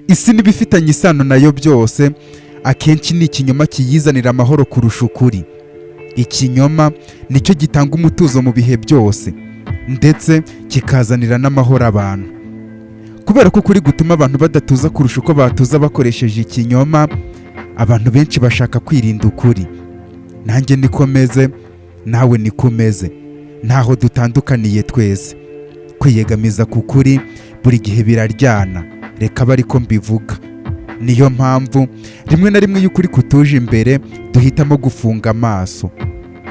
Isi n'ibifitanye isano nayo byose, akenshi ni ikinyoma kiyizanira amahoro kurusha ukuri. Ikinyoma nicyo gitanga umutuzo mu bihe byose, ndetse kikazanira n'amahoro abantu, kubera ko ukuri gutuma abantu badatuza kurusha uko batuza bakoresheje ikinyoma. Abantu benshi bashaka kwirinda ukuri. Nanjye niko meze, nawe niko umeze, ntaho dutandukaniye twese. Kwiyegamiza ku kuri buri gihe biraryana, reka abe ariko mbivuga. Niyo mpamvu rimwe na rimwe iyo ukuri kutuje imbere duhitamo gufunga amaso.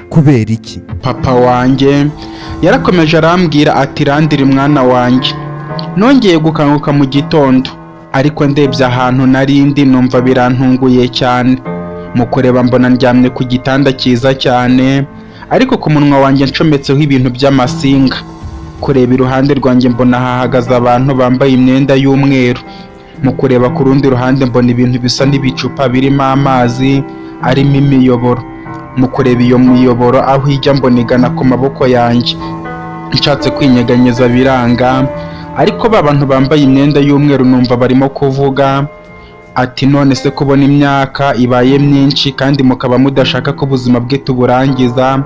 Kubera iki? Papa wanjye yarakomeje arambwira ati: "Randiri mwana wanjye, nongeye gukanguka mu gitondo, ariko ndebye ahantu nari ndi numva birantunguye cyane. Mu kureba mbona ndyamye ku gitanda cyiza cyane, ariko ku munwa wanjye ncometseho ibintu by'amasinga. Kureba iruhande rwanjye mbona hahagaze abantu bambaye imyenda y'umweru. Mu kureba ku rundi ruhande mbona ibintu bisa n'ibicupa birimo amazi arimo imiyoboro. Mu kureba iyo miyoboro aho ijya mbona igana ku maboko yanjye. Nshatse kwinyeganyeza biranga, ariko ba bantu bambaye imyenda y'umweru numva barimo kuvuga ati: 'None se kubona imyaka ibaye myinshi kandi mukaba mudashaka ko ubuzima bwe tuburangiza,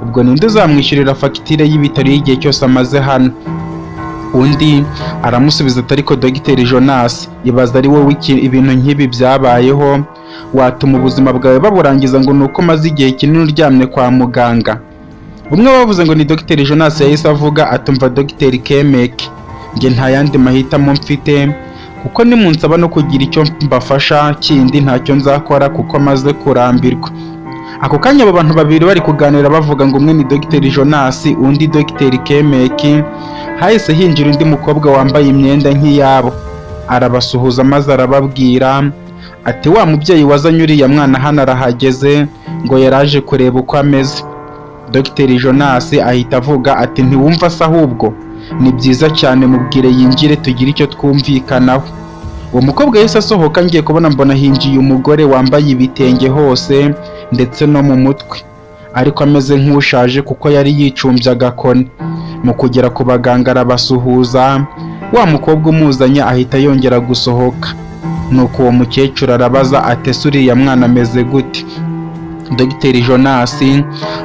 ubwo ninde uzamwishyurira fagitire y'ibitaro y'igihe cyose amaze hano?' Undi aramusubiza ati: 'Ariko Dogiteri Jonas, ibaza ari wowe ibintu nk'ibi byabayeho, watuma ubuzima bwawe baburangiza ngo ni uko umaze igihe kinini uryamye kwa muganga?' Umwe bavuze ngo ni Dogiteri Jonas yahise avuga atumva: 'Dogiteri Kemeke, njye nta yandi mahitamo mfite, kuko nimunsaba no kugira icyo mbafasha kindi ntacyo nzakora kuko maze kurambirwa.' Ako kanya abo bantu babiri bari kuganira bavuga ngo umwe ni Dogiteri Jonas, undi Dogiteri Kemeki, hahise hinjira undi mukobwa wambaye imyenda nk'iyabo, arabasuhuza maze arababwira ati: 'Wa mubyeyi wazanye uriya mwana hano arahageze, ngo yaraje kureba uko ameze.' Dogiteri Jonas ahita avuga ati: 'Ntiwumva se ahubwo ni byiza cyane, mubwire yinjire tugire icyo twumvikanaho.' Uwo mukobwa yahise asohoka, ngiye kubona mbona hinjiye umugore wambaye ibitenge hose ndetse no mu mutwe, ariko ameze nk'ushaje kuko yari yicumbye agakoni. Mu kugera ku baganga arabasuhuza, wa mukobwa umuzanye ahita yongera gusohoka. Nuko uwo mukecuru arabaza ati: 'Ese uriya mwana ameze gute?' Dogiteri Jonas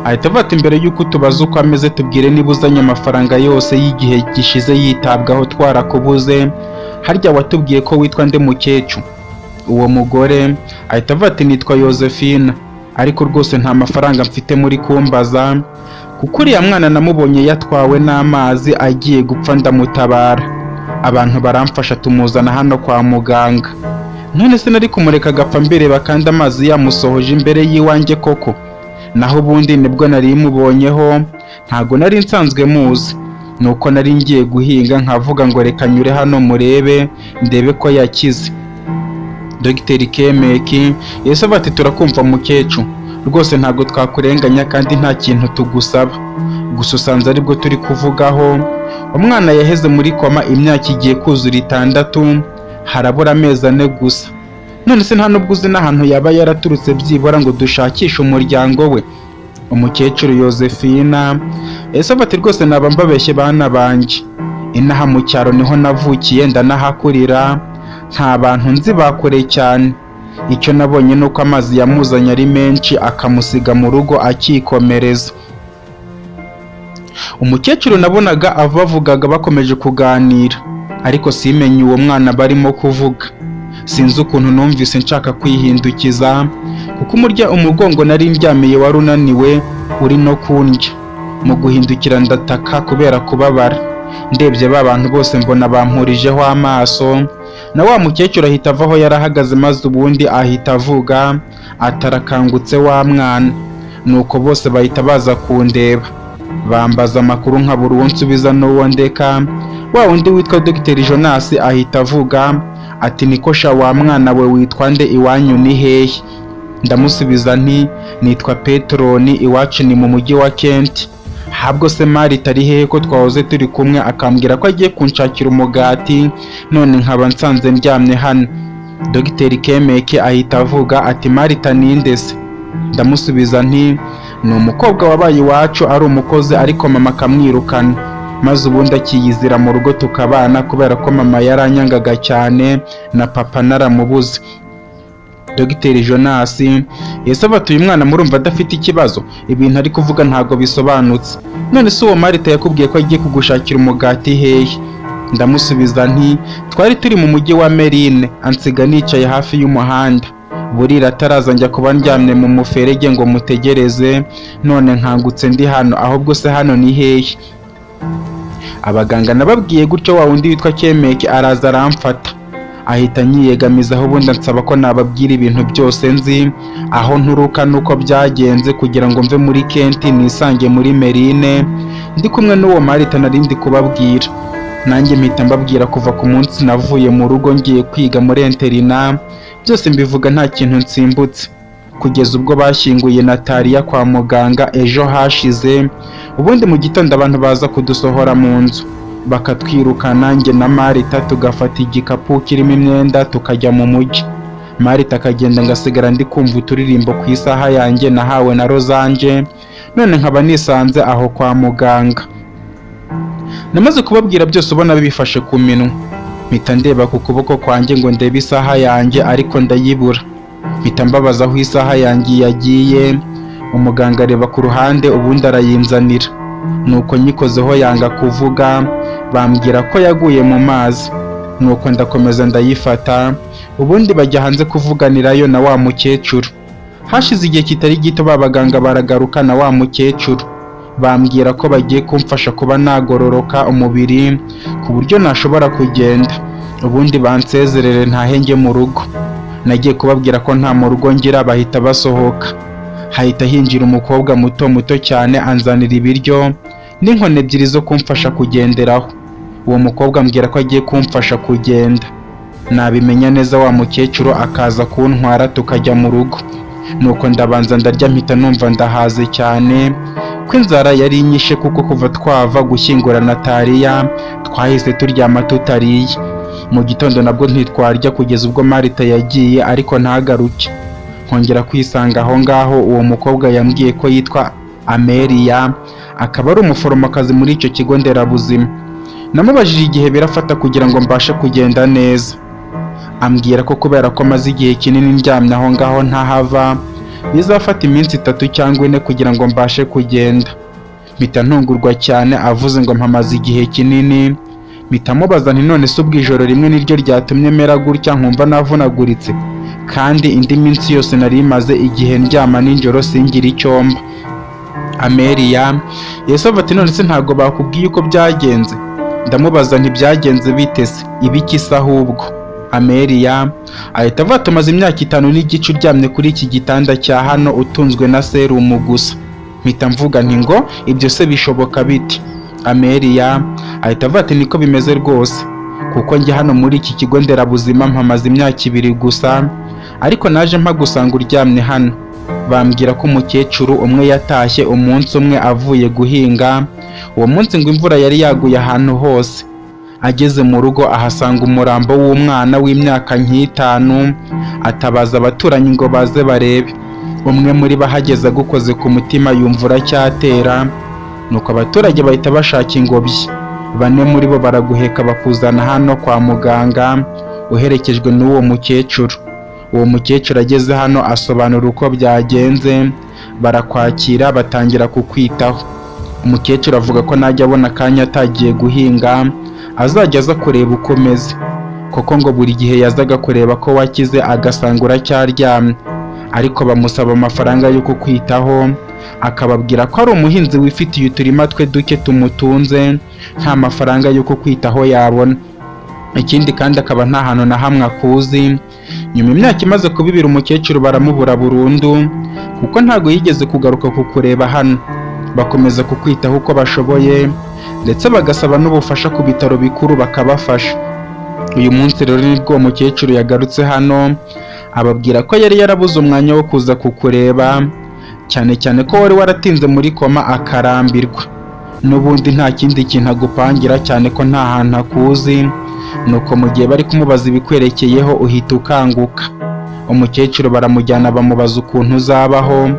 ahita avuga ati: 'Mbere y'uko tubaza uko ameze, tubwire niba uzanye amafaranga yose y'igihe gishize yitabwaho twarakubuze. Harya watubwiye ko witwa nde, mukecuru?' Uwo mugore ahita avuga ati: 'Nitwa Yosephine, ariko rwose nta mafaranga mfite muri kumbaza, kuko uriya mwana namubonye yatwawe n'amazi agiye gupfa, ndamutabara, abantu baramfasha tumuzana hano kwa muganga. None se nari kumureka agapfa mbireba kandi amazi yamusohoje imbere y'iwanjye koko? Naho ubundi nibwo nari mubonyeho, ntago nari nsanzwe muzi, nuko nari ngiye guhinga nkavuga ngo reka nyure hano murebe ndebe ko yakize.' Dogiteri Kemeki yahise avuga ati: 'Turakumva mukecuru, rwose ntabwo twakurenganya kandi nta kintu tugusaba, gusa usanze aribwo turi kuvugaho. Umwana yaheze muri koma imyaka igiye kuzura 6, harabura amezi 4 gusa. None se nta nubwo uzi n'ahantu yaba yaraturutse byibura ngo dushakishe umuryango we?' Umukecuru Yosephina yahise avuga ati: 'Rwose naba mbabeshye bana banjye, inaha mu cyaro niho navukiye ndanahakurira, nta bantu nzi bakure cyane. Icyo nabonye ni uko amazi yamuzanye ari menshi akamusiga mu rugo akikomereza.' Umukecuru nabonaga abavugaga bakomeje kuganira, ariko simenye uwo mwana barimo kuvuga. Sinzi ukuntu numvise nshaka kwihindukiza, kuko umurya umugongo nari ndyamiye wari unaniwe uri no kundya. Mu guhindukira ndataka kubera kubabara. Ndebye ba bantu bose mbona bampurijeho amaso, na wa mukecuru ahita ava aho yari ahagaze, maze ubundi ahita avuga atarakangutse wa mwana. Nuko bose bahita baza kundeba, bambaza amakuru nkabura uwo nsubiza n'uwo ndeka. Wa wundi witwa Dr Jonas ahita avuga ati: 'Niko sha wa mwana we, witwa nde? Iwanyu ni hehe?' Ndamusubiza nti: 'Nitwa Petroni, iwacu ni mu mujyi wa Kent. Habwo se Marita ari hehe ko twahoze turi kumwe akambwira ko agiye kunshakira umugati, none nkaba nsanze ndyamye hano?' Dogiteri Kemeke ahita avuga ati: 'Marita ninde se?' Ndamusubiza nti: 'Ni umukobwa wabaye iwacu ari umukozi, ariko mama akamwirukana.' Maze ubundi akiyizira mu rugo tukabana, kubera ko mama yaranyangaga cyane na papa naramubuze. Dogiteri Jonas yahise afata uyu mwana, murumva adafite ikibazo, ibintu ari kuvuga ntabwo bisobanutse. None se uwo Marita yakubwiye ko agiye kugushakira umugati hehe? Ndamusubiza nti twari turi mu mujyi wa Merine, ansiga nicaye hafi y'umuhanda. Burira ataraza njya kuba ndyamye mu muferege ngo mutegereze, none nkangutse ndi hano. Ahubwo se hano ni hehe? Abaganga nababwiye gutyo, wa wundi witwa Kemeke araza aramfata, ahita anyiyegamizaho, ubundi ansaba ko nababwira ibintu byose nzi, aho nturuka n'uko byagenze kugira ngo mve muri Kenti nisange muri Merine ndi kumwe n'uwo Marita nari ndi kubabwira. Nanjye mpita mbabwira kuva ku munsi navuye mu rugo ngiye kwiga muri interina, byose mbivuga nta kintu nsimbutse, kugeza ubwo bashyinguye Nataliya kwa muganga ejo hashize. Ubundi mu gitondo abantu baza kudusohora mu nzu bakatwirukana, njye na Marita tugafata igikapu kirimo imyenda tukajya mu mujyi. Marita akagenda, ngasigara ndi kumva uturirimbo ku isaha yanjye nahawe na Rozanje, none nkaba nisanze aho kwa muganga. Namaze kubabwira byose ubona bifashe ku minwa, mpita ndeba ku kuboko kwanjye ngo ndebe isaha yanjye, ariko ndayibura. Mpita mbabaza aho isaha yanjye yagiye. Umuganga areba ku ruhande, ubundi arayinzanira. Nuko nyikozeho yanga kuvuga, bambwira ko yaguye mu mazi. Nuko ndakomeza ndayifata, ubundi bajya hanze kuvuganirayo na wa mukecuru. Hashize igihe kitari gito, ba baganga baragaruka na wa mukecuru, bambwira ko bagiye kumfasha kuba nagororoka umubiri ku buryo nashobora kugenda, ubundi bansezerere ntahe njye mu rugo. Nagiye kubabwira ko nta mu rugo ngira, bahita basohoka. Hahita hinjira umukobwa muto muto cyane, anzanira ibiryo n'inkoni ebyiri zo kumfasha kugenderaho. Uwo mukobwa ambwira ko agiye kumfasha kugenda, nabimenya neza wa mukecuru akaza kuntwara tukajya mu rugo. Nuko ndabanza ndarya, mpita numva ndahaze cyane, ko inzara yari inyishe, kuko kuva twava gushyingura Nataliya twahise turyama tutariye. Mu gitondo nabwo ntitwarya kugeza ubwo Marita yagiye ariko ntagaruke. Nkongera kwisanga aho ngaho. Uwo mukobwa yambwiye ko yitwa Amelia, akaba ari umuforomokazi muri icyo kigo nderabuzima. Namubajije igihe birafata kugira ngo mbashe kugenda neza, ambwira ko kubera ko maze igihe kinini ndyamye aho ngaho ntahava, bizafata iminsi 3 cyangwa 4 kugira ngo mbashe kugenda. Mpita ntungurwa cyane avuze ngo mpamaze igihe kinini. Mpita mubaza nti none se ubwo ijoro rimwe niryo ryatumye mera gutya nkumva navunaguritse, kandi indi minsi yose nari maze igihe ndyama nijoro singira icyomba? Amelia yahise ati none se ntabwo bakubwiye uko byagenze? Ndamubaza nti byagenze bite se, ibiki se ahubwo? Amelia ahita avuga tumaze imyaka 5 n'igice uryamye kuri iki gitanda cya hano utunzwe na serumu gusa. Mpita mvuga nti ngo ibyo se bishoboka bite? Amelia ahita avuga ati niko bimeze rwose, kuko njye hano muri iki kigo nderabuzima mpamaze imyaka 2 gusa, ariko naje mpagusanga uryamye hano. Bambwira ko umukecuru umwe yatashye umunsi umwe avuye guhinga, uwo munsi ngo imvura yari yaguye ahantu hose. Ageze mu rugo ahasanga umurambo w'umwana w'imyaka nk'itanu, atabaza abaturanyi ngo baze barebe. Umwe muri bo ahageze agukoze ku mutima yumva uracyatera. Nuko abaturage bahita bashaka ingobyi, 4 muri bo baraguheka bakuzana hano kwa muganga uherekejwe n'uwo mukecuru. Uwo mukecuru ageze hano asobanura uko byagenze, barakwakira batangira kukwitaho. Umukecuru avuga ko najya abona akanya atagiye guhinga azajya aza kureba uko umeze, kuko ngo buri gihe yazaga kureba ko wakize agasanga uracyaryamye. Ariko bamusaba amafaranga yo kukwitaho, akababwira ko ari umuhinzi wifitiye uturima twe duke tumutunze, nta mafaranga yo kukwitaho yabona. Ikindi kandi akaba nta hantu na hamwe akuzi. Nyuma imyaka imaze kuba 2 umukecuru baramubura burundu, kuko ntago yigeze kugaruka kukureba hano. Bakomeza kukwitaho uko bashoboye, ndetse bagasaba n'ubufasha ku bitaro bikuru bakabafasha. Uyu munsi rero nibwo uwo mukecuru yagarutse hano, ababwira ko yari yarabuze umwanya wo kuza kukureba, cyane cyane ko wari waratinze muri koma akarambirwa. N'ubundi nta kindi kintu agupangira, cyane ko nta hantu akuzi. Nuko mu gihe bari kumubaza ibikwerekeyeho uhita ukanguka. Umukecuru baramujyana bamubaza ukuntu uzabaho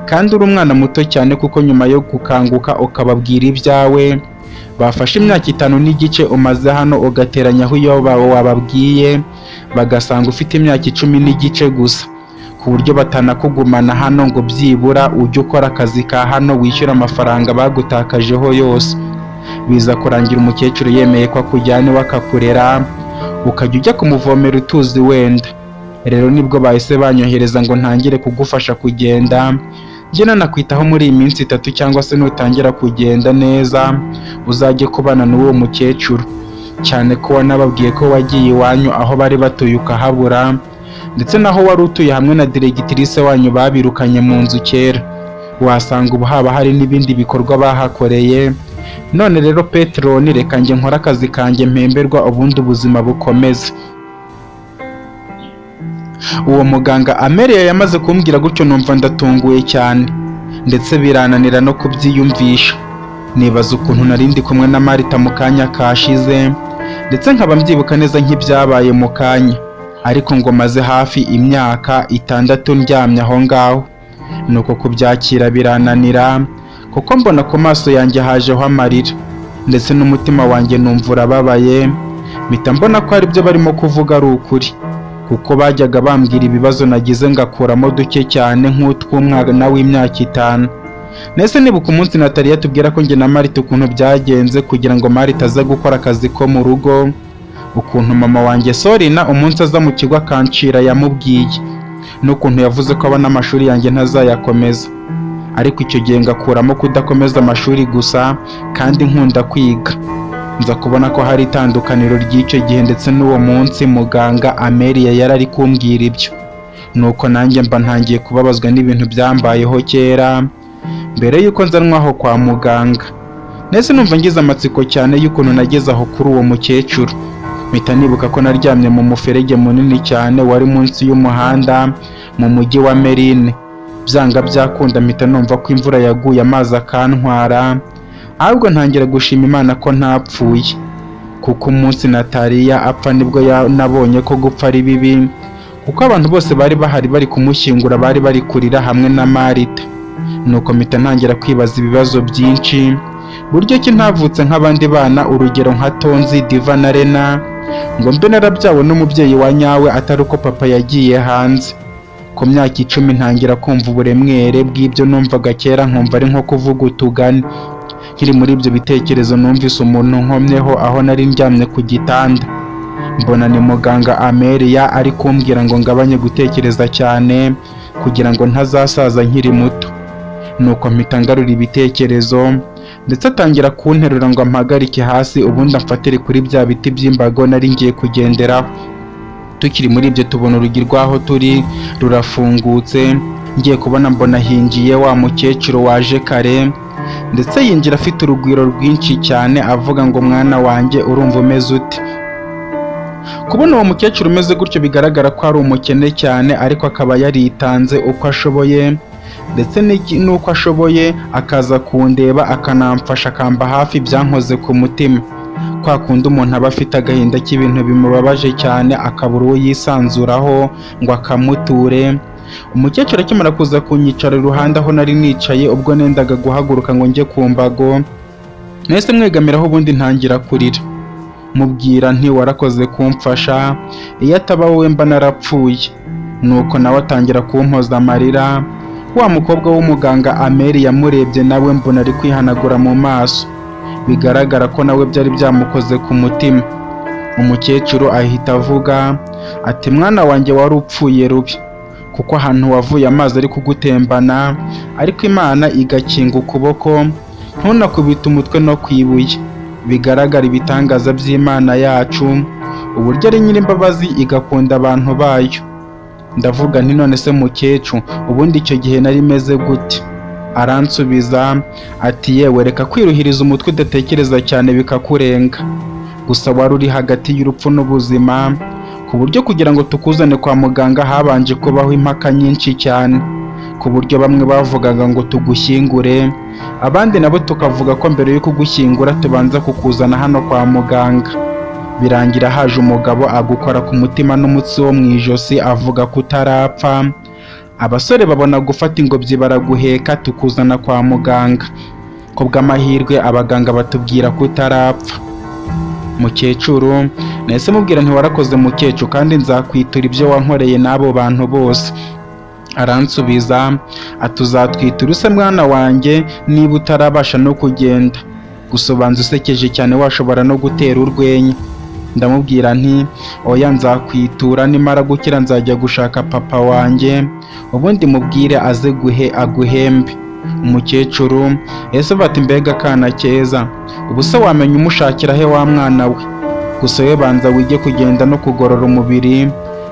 kandi uri umwana muto cyane, kuko nyuma yo gukanguka ukababwira ibyawe Bafashe imyaka 5.5 umaze hano, ugateranyaho iyo wababwiye, bagasanga ufite imyaka 10.5 gusa, ku buryo batanakugumana hano ngo byibura ujye ukora akazi ka hano wishyura amafaranga bagutakajeho yose. Biza kurangira umukecuru yemeye ko akujyana iwe akakurera, ukajya ujya kumuvomera utuzi wenda. Rero nibwo bahise banyohereza ngo ntangire kugufasha kugenda, njye nanakwitaho muri iyi minsi 3, cyangwa se nutangira kugenda neza uzajye kubana n'uwo mukecuru, cyane ko wanababwiye ko wagiye iwanyu aho bari batuye ukahabura, ndetse naho wari utuye hamwe na diregitirise wanyu babirukanye mu nzu kera, wasanga ubu haba hari n'ibindi bikorwa bahakoreye. None rero Peteroni, reka njye nkore akazi kanjye mpemberwa, ubundi ubuzima bukomeze. Uwo muganga Amelia yamaze kumbwira gutyo numva ndatunguye cyane, ndetse birananira no kubyiyumvisha. Nibaza ukuntu nari ndi kumwe na Marita mu kanya kashize, ndetse nkaba mbyibuka neza nk'ibyabaye mu kanya, ariko ngo maze hafi imyaka 6 ndyamye aho ngaho. Nuko kubyakira birananira, kuko mbona ku maso yanjye hajeho amarira, ndetse n'umutima wanjye numva urababaye. Mpita mbona ko aribyo barimo kuvuga ari ukuri, kuko bajyaga bambwira ibibazo nagize ngakuramo duke cyane nk'utw'umwana w'imyaka 5. Nese nibuka umunsi Nataliya tubwira ko njye na Marita ukuntu byagenze kugira ngo Marita aze gukora akazi ko mu rugo, ukuntu mama wanjye Sorina umunsi aza mu kigo akancira yamubwiye, n'ukuntu yavuze ko abona amashuri yanjye ntazayakomeza. Ariko icyo gihe ngakuramo kudakomeza amashuri gusa kandi nkunda kwiga. Nza kubona ko hari itandukaniro ry'icyo gihe ndetse n'uwo munsi muganga Amelia yari ari kumbwira ibyo. Nuko nanjye mba ntangiye kubabazwa n'ibintu byambayeho kera mbere y'uko nzanwa aho kwa muganga. Nese numva ngize amatsiko cyane y'ukuntu nageze aho kuri uwo mukecuru. Mpita nibuka ko naryamye mu muferege munini cyane wari munsi y'umuhanda mu mujyi wa Merine. Byanga byakunda mpita numva ko imvura yaguye amazi akantwara, ahubwo ntangira gushima Imana ko ntapfuye, kuko umunsi Nataliya apfa nibwo nabonye ko gupfa ari bibi, kuko abantu bose bari bahari bari kumushyingura bari bari kurira hamwe na Marita. Nuko mpita ntangira kwibaza ibibazo byinshi, buryo ki ntavutse nk'abandi bana, urugero nka Tonzi, Diva na Rena, ngo mbe narabyawe n'umubyeyi wa nyawe atari uko papa yagiye hanze. Ku myaka 10 ntangira kumva uburemere bw'ibyo numvaga kera, nkumva ari nko kuvuga utugani. Nkiri muri ibyo bitekerezo numvise umuntu nkomyeho aho nari ndyamye ku gitanda, mbona ni muganga Amelia ari kumbwira ngo ngabanye gutekereza cyane kugira ngo ntazasaza nkiri muto. Nuko mpita ngarura ibitekerezo, ndetse atangira kunterura ngo ampagarike hasi, ubundi amfatire kuri bya biti by'imbago nari ngiye kugenderaho. Tukiri muri ibyo tubona urugi rw'aho turi rurafungutse, ngiye kubona mbona hinjiye wa mukecuru waje kare, ndetse yinjira afite urugwiro rwinshi cyane avuga ngo mwana wanjye urumva umeze ute? Kubona uwo mukecuru umeze gutyo bigaragara ko ari umukene cyane, ariko akaba yaritanze uko ashoboye, ndetse n'uko ashoboye akaza kundeba akanamfasha akamba hafi, byankoze ku mutima. Kwa kundi umuntu aba afite agahinda k'ibintu bimubabaje cyane akabura uwo yisanzuraho ngo akamuture. Umukecuru akimara kuza kunyicara iruhande aho nari nicaye ubwo nendaga guhaguruka ngo njye ku mbago, nahise mwegamiraho ubundi ntangira kurira, mubwira nti warakoze kumfasha, iyo ataba wowe mba narapfuye. Nuko nawe atangira kumpoza amarira. Wa mukobwa w'umuganga Amelia yamurebye nawe mbona ari kwihanagura mu maso, bigaragara ko nawe byari byamukoze ku mutima. Umukecuru ahita avuga ati mwana wanjye wari upfuye rubi, kuko ahantu wavuye amazi ari kugutembana, ariko Imana igakinga ukuboko ntunakubite umutwe no ku ibuye. Bigaragara ibitangaza by'Imana yacu, uburyo ari nyir'imbabazi igakunda abantu bayo. Ndavuga nti none se mukecuru, ubundi icyo gihe nari meze gute? Aransubiza ati yewe reka kwiruhiriza umutwe udatekereza cyane bikakurenga, gusa wari uri hagati y'urupfu n'ubuzima, ku buryo kugira ngo tukuzane kwa muganga habanje kubaho impaka nyinshi cyane, ku buryo bamwe bavugaga ngo tugushyingure, abandi nabo tukavuga ko mbere yo kugushyingura tubanza kukuzana hano kwa muganga. Birangira haje umugabo agukora ku mutima n'umutsi wo mu ijosi avuga ko utarapfa, abasore babona gufata ingobyi baraguheka tukuzana kwa muganga. Ku bw'amahirwe abaganga batubwira ko utarapfa." Mukecuru nahise mubwira nti: "Warakoze mukecuru, kandi nzakwitura ibyo wankoreye n'abo bantu bose." Aransubiza ati: "Uzatwitura use mwana wanjye niba utarabasha no kugenda? Gusa ubanza usekeje cyane, washobora no gutera urwenya." Ndamubwira nti: "Oya, nzakwitura nimara gukira. Nzajya gushaka papa wanjye, ubundi mubwire aze guhe aguhembe." Umukecuru ese bati: "Mbega akana keza! Ubu se wamenya umushakira he wa mwana we? Gusa we banza wige kugenda no kugorora umubiri,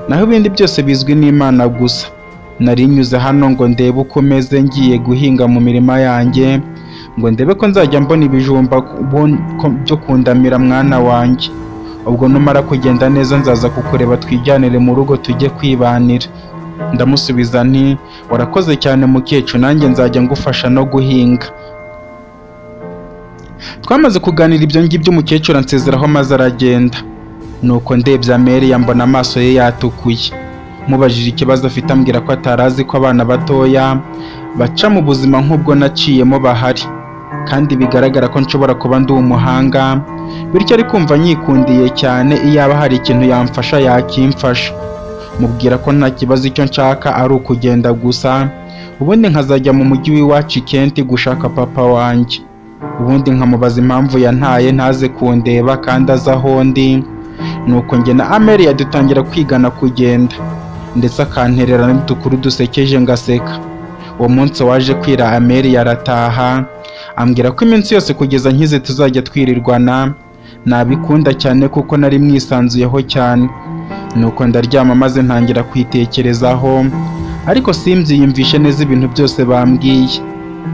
naho ibindi byose bizwi n'Imana. Gusa nari nyuze hano ngo ndebe uko umeze, ngiye guhinga mu mirima yanjye ngo ndebe ko nzajya mbona ibijumba byo kundamira. Mwana wanjye, ubwo numara kugenda neza nzaza kukureba, twijyanire mu rugo tujye kwibanira." Ndamusubiza nti: "Warakoze cyane mukecuru, nanjye nzajya ngufasha no guhinga." Twamaze kuganira ibyo ngibyo, umukecuru ansezeraho maze aragenda. Nuko ndebye Amelia mbona amaso ye yatukuye. Mubajije ikibazo afite, ambwira ko atari azi ko abana batoya baca mu buzima nk'ubwo naciyemo bahari, kandi bigaragara ko nshobora kuba ndi umuhanga, bityo ari kumva nyikundiye cyane, iyaba hari ikintu yamfasha yakimfasha. Mubwira ko nta kibazo, icyo nshaka ari ukugenda gusa, ubundi nkazajya mu mujyi w'iwacu i Kenti gushaka papa wanjye, ubundi nkamubaza impamvu yantaye ntaze kundeba kandi azi aho ndi. Nuko njye na Amelia dutangira kwigana kugenda, ndetse akanterera n'udukuru dusekeje ngaseka. Uwo munsi waje kwira, Amelia arataha, ambwira ko iminsi yose kugeza nkize tuzajya twirirwana. Nabikunda cyane kuko nari mwisanzuyeho cyane. Nuko ndaryama maze ntangira kwitekerezaho, ariko simbyiyumvishe neza ibintu byose bambwiye.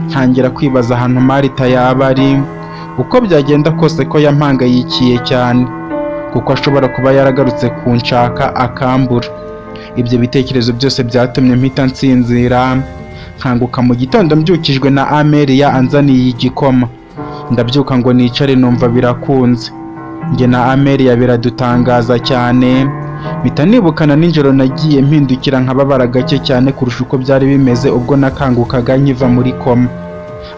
Ntangira kwibaza ahantu Marita yaba ari, uko byagenda kose ko yampangayikiye cyane, kuko ashobora kuba yaragarutse kunshaka akambura. Ibyo bitekerezo byose byatumye mpita nsinzira. Nkanguka mu gitondo mbyukijwe na Amelia anzaniye igikoma. Ndabyuka ngo nicare, numva birakunze. Njye na Amelia biradutangaza cyane. Mpita nibukana nijoro nagiye mpindukira nkababara gake cyane kurusha uko byari bimeze ubwo nakangukaga nkiva muri koma.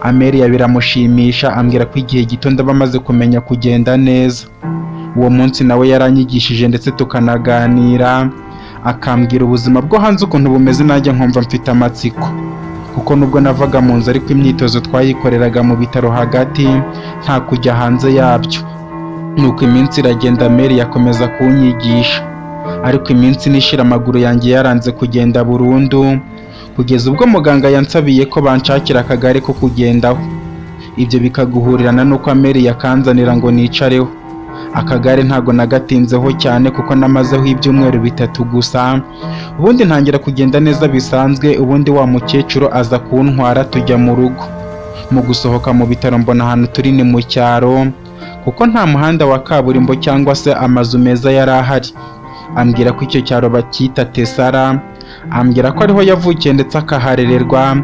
Amelia biramushimisha, ambwira ko igihe gito ndaba maze kumenya kugenda neza. Uwo munsi nawe yaranyigishije ndetse tukanaganira, akambwira ubuzima bwo hanze ukuntu bumeze, nanjye nkumva mfite amatsiko, kuko nubwo navaga mu nzu ariko imyitozo twayikoreraga mu bitaro hagati, nta kujya hanze yabyo. Nuko iminsi iragenda, Amelia akomeza kunyigisha, ariko iminsi nishira amaguru yanjye yaranze kugenda burundu, kugeza ubwo muganga yansabiye ko banshakira akagare ko kugendaho. Ibyo bikaguhurirana n'uko Amelia akanzanira ngo nicareho. Akagare ntago nagatinzeho cyane, kuko namazeho ibyumweru 3 gusa, ubundi ntangira kugenda neza bisanzwe. Ubundi wa mukecuru aza kuntwara tujya mu rugo. Mu gusohoka mu bitaro mbona ahantu turi ni mu cyaro, kuko nta muhanda wa kaburimbo cyangwa se amazu meza yari ahari. Ambwira ko icyo cyaro bacyita Tesara, ambwira ko ariho yavukiye ndetse akaharererwa,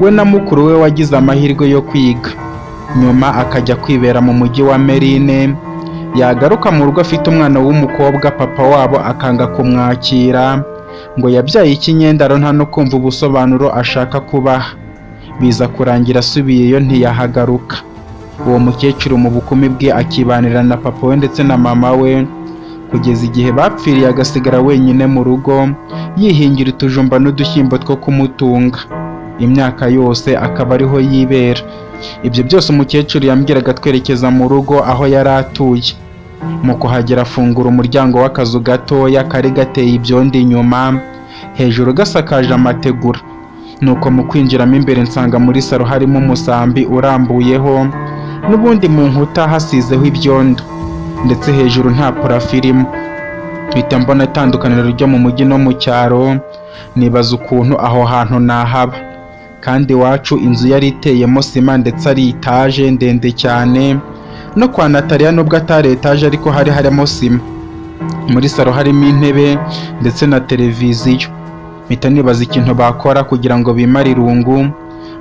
we na mukuru we wagize amahirwe yo kwiga, nyuma akajya kwibera mu mujyi wa Merine. Yagaruka mu rugo afite umwana w'umukobwa, papa wabo akanga kumwakira ngo yabyaye ikinyendaro, nta no kumva ubusobanuro ashaka kubaha. Biza kurangira asubiyeyo ntiyahagaruka. Uwo mukecuru mu bukumi bwe akibanira na papa we ndetse na mama we, kugeza igihe bapfiriye, agasigara wenyine mu rugo yihingira utujumba n'udushyimbo two kumutunga, imyaka yose akaba ariho yibera. Ibyo byose umukecuru yambwiraga twerekeza mu rugo aho yari atuye. Mu kuhagera afungura umuryango w'akazu gatoya kari gateye ibyondo inyuma, hejuru gasakaje amategura. Nuko mu kwinjiramo imbere nsanga muri salo harimo umusambi urambuyeho, n'ubundi mu nkuta hasizeho ibyondo, ndetse hejuru nta plafond irimo. Mpita mbona itandukaniro ryo mu mujyi no mu cyaro, nibaza ukuntu aho hantu nahaba kandi iwacu inzu yari iteyemo sima ndetse ari etaje ndende cyane. No kwa Nataliya nubwo atari etaje ariko hari harimo sima. Muri salo harimo intebe ndetse na televiziyo. Mpita nibaza ikintu bakora kugira ngo bimare irungu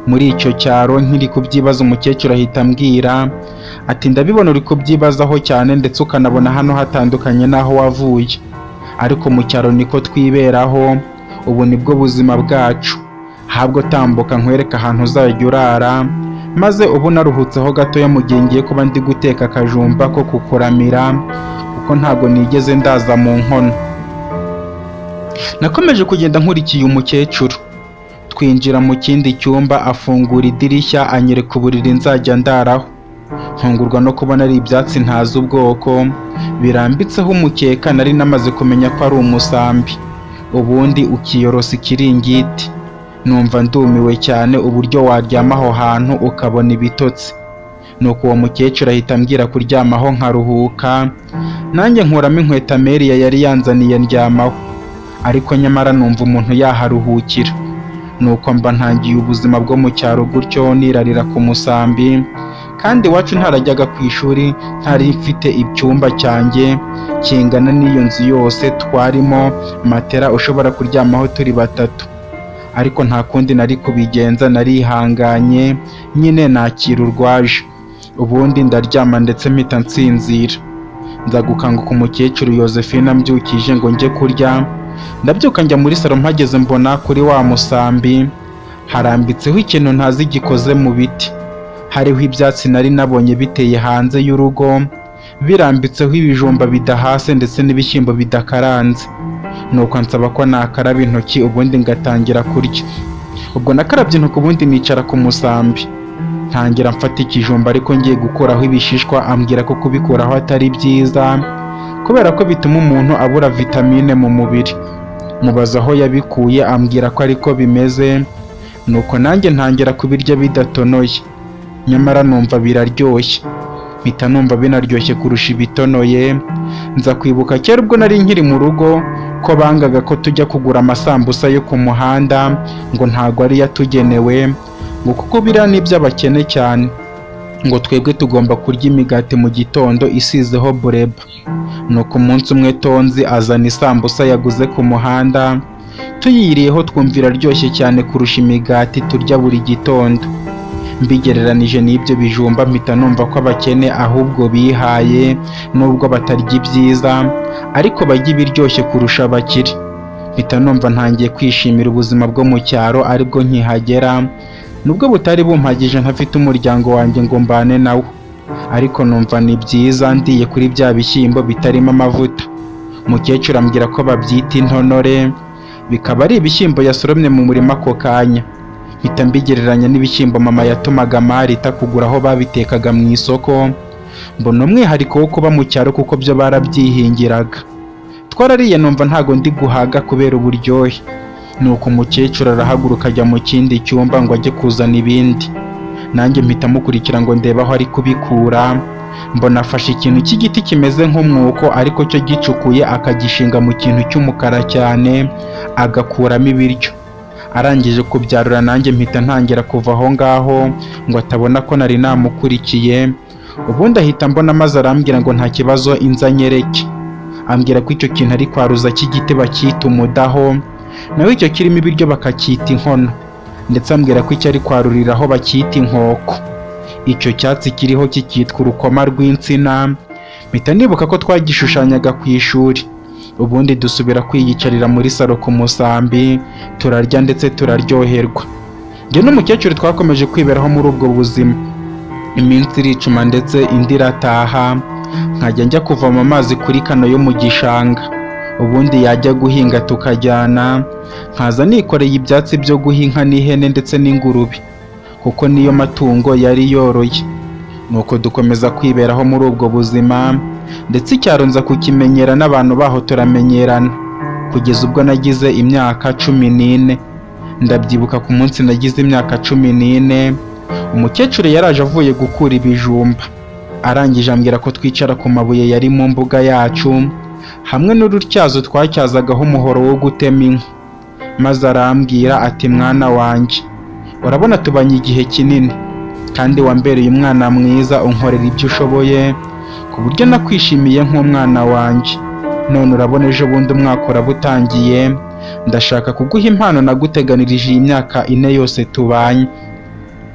muri icyo cyaro. Nkiri kubyibaza, umukecuru ahita ambwira ati: "Ndabibona uri kubyibazaho cyane, ndetse ukanabona hano hatandukanye n'aho wavuye, ariko mu cyaro niko twiberaho, ubu nibwo buzima bwacu. Habwo tambuka nkwereke ahantu uzajya urara." Maze ubu naruhutseho gatoya mu gihe ngiye kuba ndi guteka akajumba ko kukuramira, kuko ntabwo nigeze ndaza mu nkono." Nakomeje kugenda nkurikiye umukecuru, twinjira mu kindi cyumba, afungura idirishya anyereka uburiri nzajya ndaraho. Ntungurwa no kubona ari ibyatsi ntazi ubwoko birambitseho umukeka nari namaze kumenya ko ari umusambi, ubundi ukiyorosa ikiringiti. Numva ndumiwe cyane uburyo waryama aho hantu ukabona ibitotsi. Nuko uwo mukecuru ahita ambwira kuryamaho nkaruhuka, nanjye nkuramo inkweto Amelia yari yanzaniye ndyamaho, ariko nyamara numva umuntu yaharuhukira. Nuko mba ntangiye ubuzima bwo mu cyaro gutyo, nirarira ku musambi, kandi iwacu ntarajyaga ku ishuri, ntari mfite icyumba cyanjye kingana n'iyo nzu yose twarimo, matera ushobora kuryamaho turi batatu. Ariko nta kundi nari kubigenza, narihanganye nyine nakira urwaje, ubundi ndaryama ndetse mpita nsinzira. Nza gukanguka umukecuru Yosephine ambyukije ngo njye kurya. Ndabyuka njya muri salo, mpageze mbona kuri wa musambi harambitseho ikintu ntazi gikoze mu biti, hariho ibyatsi nari nabonye biteye hanze y'urugo, birambitseho ibijumba bidahase ndetse n'ibishyimbo bidakaranze. Nuko ansaba ko nakaraba intoki ubundi ngatangira kurya. Ubwo nakarabye intoki, ubundi nicara ku musambi, ntangira mfata ikijumba, ariko ngiye gukuraho ibishishwa ambwira ko kubikuraho atari byiza kubera ko bituma umuntu abura vitamine mu mubiri. Mubaza aho yabikuye, ambwira ko ariko bimeze. Nuko nanjye ntangira kubirya bidatonoye, nyamara numva biraryoshye, mpita numva binaryoshye kurusha ibitonoye. Nza kwibuka kera ubwo nari nkiri mu rugo ko bangaga ko tujya kugura amasambusa yo ku muhanda, ngo ntago ari yatugenewe, ngo kuko biriya ni iby'abakene cyane, ngo twebwe tugomba kurya imigati mu gitondo isizeho bureba. Nuko umunsi umwe Tonzi azana isambusa yaguze ku muhanda, tuyiriyeho twumva iraryoshye cyane kurusha imigati turya buri gitondo. Mbigereranije n'ibyo bijumba, mpita numva ko abakene ahubwo bihaye, nubwo batarya ibyiza ariko barya ibiryoshye kurusha abakire. Mpita numva ntangiye kwishimira ubuzima bwo mu cyaro aribwo nkihagera, nubwo butari bumpagije ntafite umuryango wanjye ngo mbane nawo, ariko numva ni byiza ndiye kuri bya bishyimbo bitarimo amavuta. Umukecuru ambwira ko babyita intonore, bikaba ari ibishyimbo yasoromye mu murima ako kanya. Mpita mbigereranya n'ibishyimbo mama yatumaga Marita kugura aho babitekaga mu isoko, mbona umwihariko wo kuba mu cyaro kuko byo barabyihingiraga. Twarariye numva ntago ndi guhaga kubera uburyohe. Nuko umukecuru arahaguruka ajya mu kindi cyumba ngo ajye kuzana ibindi, nanjye mpita mukurikira ngo ndebe aho ari kubikura. Mbona afashe ikintu cy'igiti kimeze nk'umwuko ariko cyo gicukuye, akagishinga mu kintu cy'umukara cyane, agakuramo ibiryo. Arangije kubyarura, nanjye mpita ntangira kuva aho ngaho ngo atabona ko nari namukurikiye. Ubundi ahita mbona maze arambwira ngo nta kibazo inza anyereke. Ambwira ko icyo kintu ari kwaruza cy'igiti bacyita umudaho, naho icyo kirimo ibiryo bakacyita inkono, ndetse ambwira ko icyo ari kwaruriraho bacyita inkoko, icyo cyatsi kiriho kikitwa urukoma rw'insina. Mpita nibuka ko twagishushanyaga ku ishuri. Ubundi dusubira kwiyicarira muri salo ku musambi, turarya ndetse turaryoherwa. Njye n'umukecuru twakomeje kwiberaho muri ubwo buzima. Iminsi iricuma ndetse indi irataha, nkajya njya kuvoma amazi kuri kano yo mu gishanga, ubundi yajya guhinga tukajyana, nkaza nikoreye ibyatsi byo guha inka n'ihene ndetse n'ingurube, kuko niyo matungo yari yoroye. Nuko dukomeza kwiberaho muri ubwo buzima, ndetse icyaro nza kukimenyera n'abantu baho turamenyerana, kugeza ubwo nagize imyaka 14. Ndabyibuka ku munsi nagize imyaka 14, umukecuru yaraje avuye gukura ibijumba, arangije ambwira ko twicara ku mabuye yari mu mbuga yacu hamwe n'urutyazo twatyazagaho umuhoro wo gutema inkwi. Maze arambwira ati: "Mwana wanjye, urabona tubanye igihe kinini kandi wambereye umwana mwiza, unkorera ibyo ushoboye ku buryo nakwishimiye nk'umwana wanjye. None urabona ejo bundi umwaka uraba utangiye, ndashaka kuguha impano naguteganirije iyi myaka 4 yose tubanye."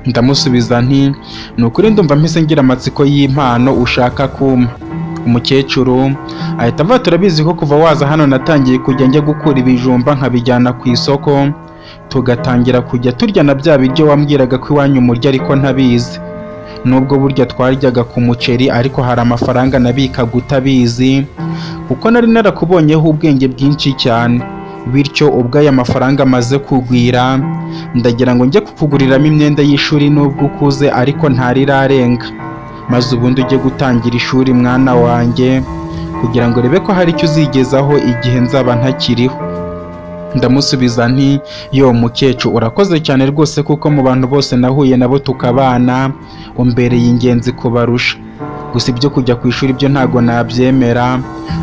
Ndamusubiza nti: "Ni ukuri ndumva mpise ngira amatsiko y'impano ushaka kumpa." Umukecuru ahita avuga: "Turabizi ko kuva waza hano natangiye kujya njya gukura ibijumba nkabijyana ku isoko, Tugatangira kujya turya na bya biryo wambwiraga ko iwanyu murya ariko ntabizi. Nubwo burya twaryaga ku muceri, ariko hari amafaranga nabikaga utabizi, kuko nari narakubonyeho ubwenge bwinshi cyane. Bityo ubwo aya mafaranga amaze kugwira, ndagira ngo njye kukuguriramo imyenda y'ishuri nubwo ukuze ariko ntarirarenga, maze ubundi ujye gutangira ishuri mwana wanjye, kugira ngo urebe ko hari icyo uzigezaho igihe nzaba ntakiriho." Ndamusubiza nti: "Yo mukecuru, urakoze cyane rwose, kuko mu bantu bose nahuye nabo tukabana, umbereye ingenzi kubarusha. Gusa ibyo kujya ku ishuri byo ntago nabyemera,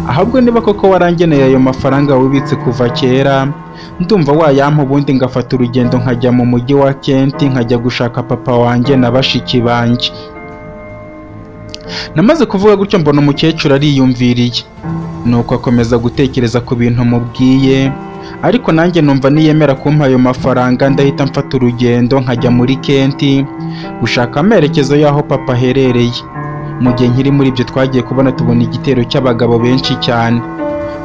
ahubwo niba koko warangeneye ayo mafaranga wibitse kuva kera, ndumva wayampa, ubundi ngafata urugendo nkajya mu mujyi wa Kenti, nkajya gushaka papa wanjye na bashiki banjye." Namaze kuvuga gutyo, mbona umukecuru ariyumviriye, nuko akomeza gutekereza ku bintu mubwiye. Ariko nanjye numva niyemera kumpa ayo mafaranga, ndahita mfata urugendo nkajya muri Kenti gushaka amerekezo y'aho papa aherereye. Mu gihe nkiri muri ibyo, twagiye kubona tubona igitero cy'abagabo benshi cyane,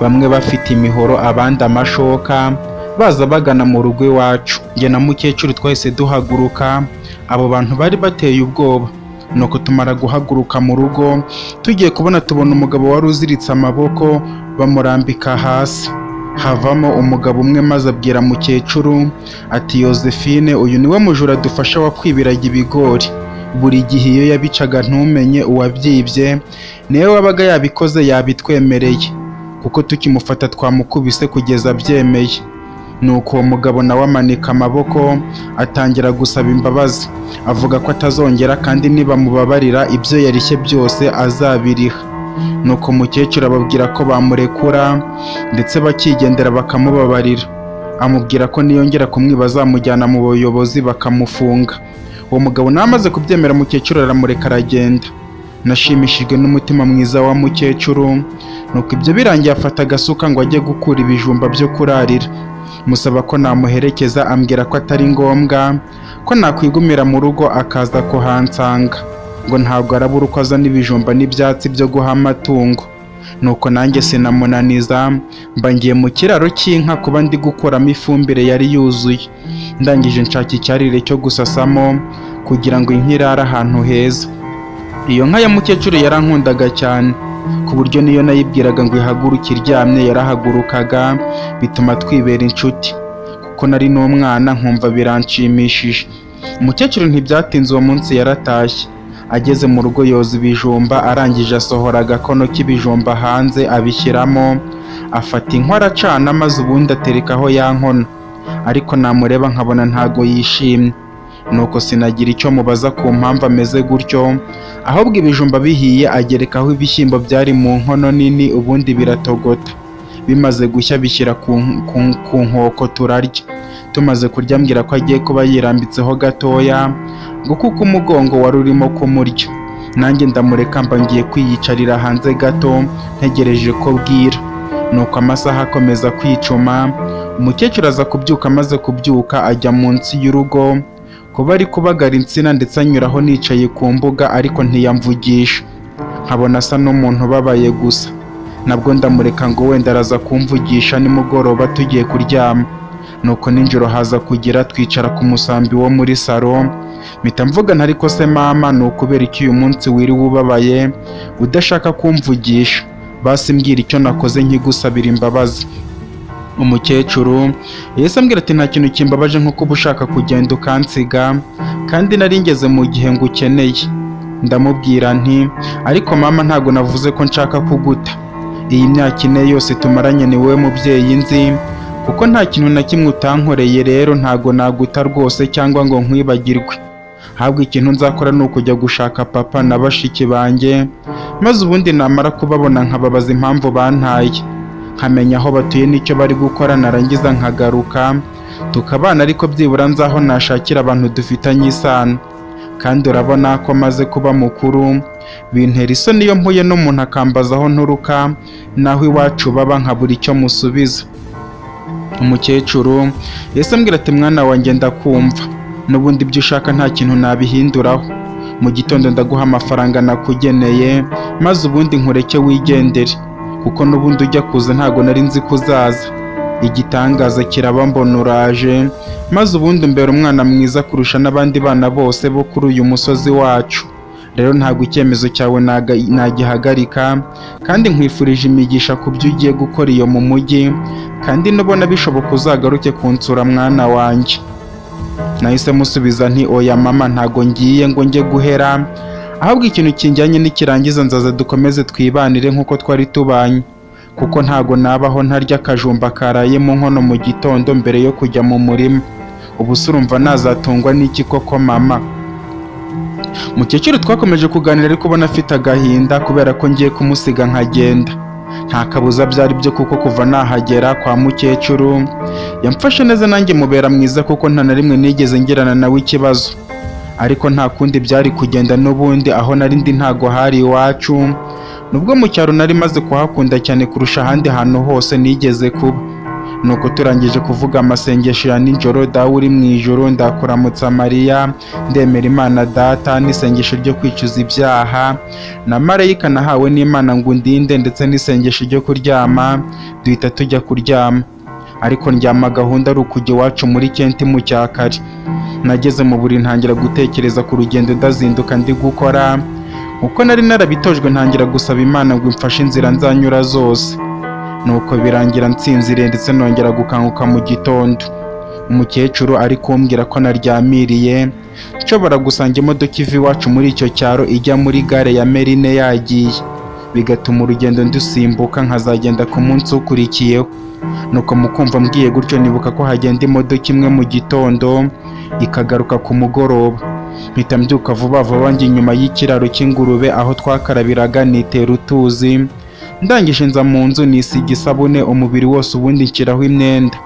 bamwe bafite imihoro, abandi amashoka, baza bagana mu rugo iwacu. Njye na mukecuru twahise duhaguruka, abo bantu bari bateye ubwoba. Nuko tumara guhaguruka mu rugo, tugiye kubona tubona umugabo wari uziritse amaboko bamurambika hasi. Havamo umugabo umwe, maze abwira mukecuru ati: "Yosephine, uyu niwe mujura dufasha wakwibiraga ibigori. Buri gihe iyo yabicaga ntumenye uwabyibye, niwe wabaga yabikoze, yabitwemereye, kuko tukimufata twamukubise kugeza abyemeye." Nuko uwo mugabo nawe amanika amaboko, atangira gusaba imbabazi, avuga ko atazongera, kandi nibamubabarira ibyo yarishye byose azabiriha. Nuko umukecuru ababwira ko bamurekura ndetse bakigendera, bakamubabarira. Amubwira ko niyongera kumwiba azamujyana mu buyobozi bakamufunga. Uwo mugabo nawe amaze kubyemera, umukecuru aramureka aragenda. Nashimishijwe n'umutima mwiza wa mukecuru. Nuko ibyo birangiye, afata agasuka ngo ajye gukura ibijumba byo kurarira. Musaba ko namuherekeza, ambwira ko atari ngombwa, ko nakwigumira mu rugo akaza kuhansanga, ngo ntabwo arabura uko azana ibijumba n'ibyatsi byo guha amatungo. Nuko nanjye sinamunaniza, mba ngiye mu kiraro cy'inka kuba ndi gukuramo ifumbire yari yuzuye. Ndangije nshaka icyarire cyo gusasamo kugira ngo inka irare ahantu heza. Iyo nka ya mukecuru yarankundaga cyane, ku buryo niyo nayibwiraga ngo ihaguruke iryamye yarahagurukaga, bituma twibera inshuti, kuko nari n'umwana nkumva biranshimishije. Umukecuru ntibyatinze, uwo munsi yaratashye. Ageze mu rugo yoza ibijumba, arangije asohora agakono k'ibijumba hanze abishyiramo, afata inkwi aracana, maze ubundi aterekaho ya nkono. Ariko namureba nkabona ntago yishimye. Nuko sinagira icyo mubaza ku mpamvu ameze gutyo, ahubwo ibijumba bihiye agerekaho ibishyimbo byari mu nkono nini, ubundi biratogota. Bimaze gushya bishyira ku nkoko turarya. Tumaze kurya, ambwira ko agiye kuba yirambitseho gatoya, ngo kuko umugongo wari urimo kumurya. Nanjye ndamureka, mba ngiye kwiyicarira hanze gato ntegereje ko bwira. Nuko amasaha akomeza kwicuma, umukecuru aza kubyuka. Amaze kubyuka ajya munsi y'urugo kuba ari kubagara insina, ndetse anyuraho nicaye ku mbuga, ariko ntiyamvugisha, nkabona asa n'umuntu ubabaye gusa. Nabwo ndamureka ngo wenda araza kumvugisha nimugoroba tugiye kuryama. Nuko nijoro haza kugira, twicara ku musambi wo muri salo, mpita mvuga nti: "Ariko se mama, ni ukubera iki uyu munsi wiriwe ubabaye udashaka kumvugisha? Basi mbwira icyo nakoze nkigusabira imbabazi." Umukecuru yahise ambwira ati: "Nta kintu kimbabaje nko kuba ushaka kugenda ukansiga, kandi nari ngeze mu gihe ngukeneye." Ndamubwira nti: "Ariko mama, ntabwo navuze ko nshaka kuguta. Iyi myaka 4 yose tumaranye ni wowe mubyeyi nzi, kuko nta kintu na kimwe utankoreye. Rero ntago naguta rwose cyangwa ngo nkwibagirwe. Ahubwo ikintu nzakora ni ukujya gushaka papa na bashiki banjye, maze ubundi namara kubabona nkababaza impamvu bantaye, nkamenya aho batuye n'icyo bari gukora, narangiza nkagaruka tukabana. Ariko byibura nzaho nashakira abantu dufitanye isano. Kandi urabona ko maze kuba mukuru, bintera isoni iyo mpuye n'umuntu akambaza aho nturuka n'aho iwacu baba, nkabura icyo musubiza." Umukecuru yahise ambwira ati: "Mwana wanjye, ndakumva. N'ubundi ibyo ushaka nta kintu nabihinduraho. Mu gitondo ndaguha amafaranga nakugeneye, maze ubundi nkureke wigendere, kuko n'ubundi ujya kuza ntago nari nzi ko uzaza." Igitangaza kiraba mbona uraje, maze ubundi umbera umwana mwiza kurusha n'abandi bana bose bo kuri uyu musozi wacu. Rero ntabwo icyemezo cyawe nagihagarika, kandi nkwifurije imigisha ku byo ugiye gukora iyo mu mujyi, kandi nubona bishoboka uzagaruke kunsura mwana wanjye. Nahise musubiza nti: "Oya mama, ntago ngiye ngo njye guhera, ahubwo ikintu kinjyanye nikirangiza nzaza dukomeze twibanire nk'uko twari tubanye, kuko ntago nabaho ntarya akajumba karaye mu nkono mu gitondo mbere yo kujya mu murima. Ubu se urumva nazatungwa n'iki koko mama?" Mukecuru twakomeje kuganira, ariko ubona afite agahinda kubera ko ngiye kumusiga nkagenda. Nta kabuza byari byo, kuko kuva nahagera kwa mukecuru yamfashe neza, nanjye mubera mwiza, kuko nta na rimwe nigeze ngirana nawe ikibazo. Ariko nta kundi byari kugenda n'ubundi, aho nari ndi ntago hari iwacu, nubwo mu cyaro nari maze kuhakunda cyane kurusha ahandi hantu hose nigeze kuba. Nuko turangije kuvuga amasengesho ya nijoro, "Dawe uri mu ijuru, ndakuramutsa Mariya, ndemera Imana Data," n'isengesho ryo kwicuza ibyaha, na marayika nahawe n'Imana ngo undinde, ndetse n'isengesho ryo kuryama, duhita tujya kuryama. Ariko ndyama gahunda ari ukujya iwacu muri Kenti mu cyakare. Nageze mu buriri ntangira gutekereza ku rugendo ndazinduka ndi gukora. Uko nari narabitojwe, ntangira gusaba Imana ngo imfashe inzira nzanyura zose. Nuko birangira nsinziriye, ndetse nongera gukanguka mu gitondo umukecuru ari kumbwira ko naryamiriye, nshobora gusanga imodoka iva iwacu muri icyo cyaro ijya muri gare ya Merine yagiye, bigatuma urugendo ndusimbuka nkazagenda ku munsi ukurikiyeho. Nuko mu kumva mbwiye gutyo, nibuka ko hagenda imodoka imwe mu gitondo ikagaruka ku mugoroba. Mpita mbyuka vuba vuba, njya inyuma y'ikiraro cy'ingurube aho twakarabiraga, nitera utuzi. Ndangije nza mu nzu, nisiga isabune umubiri wose, ubundi nshyiraho imyenda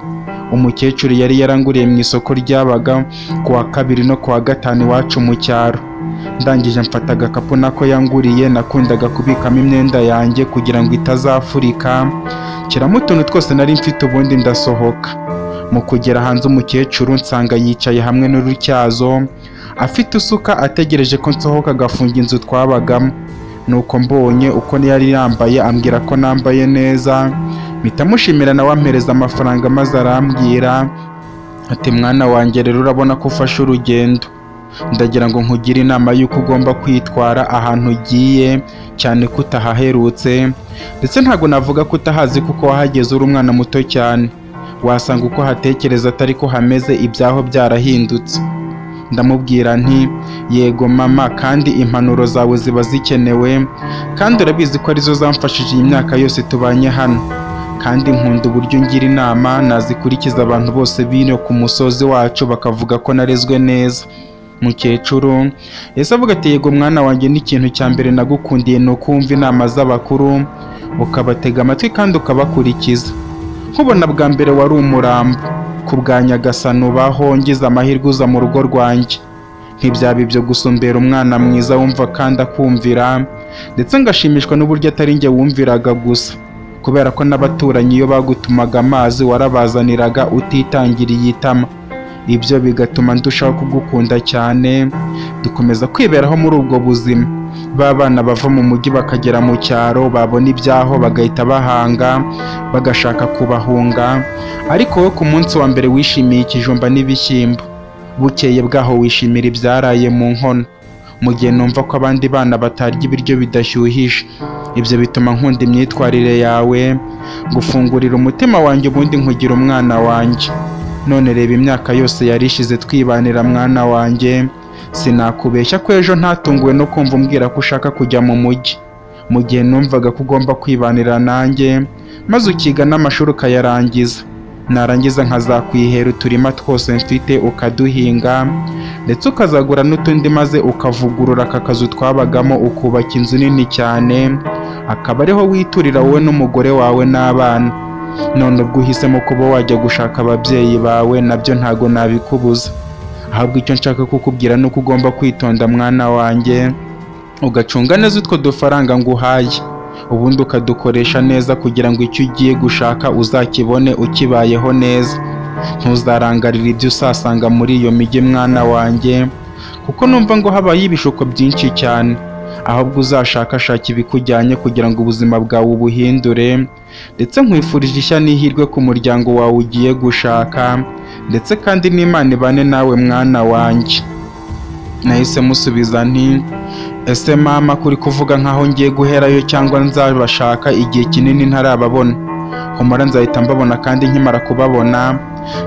umukecuru yari yaranguriye mu isoko ryabaga ku wa kabiri no ku wa gatanu iwacu mu cyaro. Ndangije mfata agakapu nako yanguriye nakundaga kubikamo imyenda yanjye kugira ngo itazafurika, nshyiramo utuntu twose nari mfite, ubundi ndasohoka. Mu kugera hanze, umukecuru nsanga yicaye hamwe n'urutyazo, afite isuka, ategereje ko nsohoka agafunga inzu twabagamo. Nuko mbonye uko yari yambaye, ambwira ko nambaye neza, mpita mushimira, nawe ampereza amafaranga, maze arambwira ati: "Mwana wanjye, rero urabona ko ufashe urugendo. Ndagira ngo nkugire inama y'uko ugomba kwitwara ahantu ugiye, cyane ko utahaherutse, ndetse ntabwo navuga ko utahazi kuko wahageze uri umwana muto cyane. Wasanga uko hatekereza atari ko hameze, ibyaho byarahindutse." Ndamubwira nti: "Yego mama, kandi impanuro zawe ziba zikenewe, kandi urabizi ko arizo zamfashije iyi myaka yose tubanye hano. Kandi nkunda uburyo ungira inama, nazikurikiza abantu bose bino ku musozi wacu bakavuga ko narezwe neza." Mukecuru yahise avuga ati: "Yego mwana wanjye, n'ikintu cya mbere nagukundiye ni ukumva inama z'abakuru, ukabatega amatwi kandi ukabakurikiza. Nkubona bwa mbere wari umurambo, ku bwa Nyagasani ubaho, ngize amahirwe uza mu rugo rwanjye. Ntibyaba ibyo gusa, umbera umwana mwiza wumva kandi akumvira, ndetse ngashimishwa n'uburyo atari njye wumviraga gusa, kubera ko n'abaturanyi iyo bagutumaga amazi warabazaniraga utitangiriye itama. Ibyo bigatuma ndushaho kugukunda cyane." Dukomeza kwiberaho muri ubwo buzima. Ba bana bava mu mujyi bakagera mu cyaro, babona ibyaho bagahita bahanga, bagashaka kubahunga. Ariko wowe ku munsi wa mbere wishimiye ikijumba n'ibishyimbo, bukeye bwaho wishimira ibyaraye mu nkono, mu gihe numva ko abandi bana batarya ibiryo bidashyuhije. Ibyo bituma nkunda imyitwarire yawe, ngufungurira umutima wanjye, ubundi nkugira umwana wanjye. None reba imyaka yose yari ishize twibanira. Mwana wanjye, sinakubeshya ko ejo ntatunguwe no kumva umbwira ko ushaka kujya mu mujyi, mu gihe numvaga ko ugomba kwibanira nanjye, maze ukiga n'amashuri ukayarangiza, narangiza nkazakwihera uturima twose mfite ukaduhinga, ndetse ukazagura n'utundi, maze ukavugurura aka kazu twabagamo, ukubaka inzu nini cyane, akaba ariho witurira wowe n'umugore wawe n'abana. None ubwo uhisemo kuba wajya gushaka ababyeyi bawe, nabyo ntago nabikubuza. Ahubwo icyo nshaka kukubwira ni uko ugomba kwitonda mwana wanjye, ugacunga neza utwo dufaranga nguhaye, ubundi ukadukoresha neza kugira ngo icyo ugiye gushaka uzakibone ukibayeho neza. Ntuzarangarire ibyo usasanga muri iyo mijyi mwana wanjye, kuko numva ngo habaye ibishuko byinshi cyane. Ahubwo uzashakashaka ibikujyanye kugira ngo ubuzima bwawe ubuhindure. Ndetse nkwifurije ishya n'ihirwe ku muryango wawe ugiye gushaka, ndetse kandi n'Imana ibane nawe mwana wanjye." Nahise musubiza nti: "Ese mama, kuri kuvuga nkaho ngiye guherayo cyangwa nzabashaka igihe kinini ntarababona? Humura, nzahita mbabona, kandi nkimara kubabona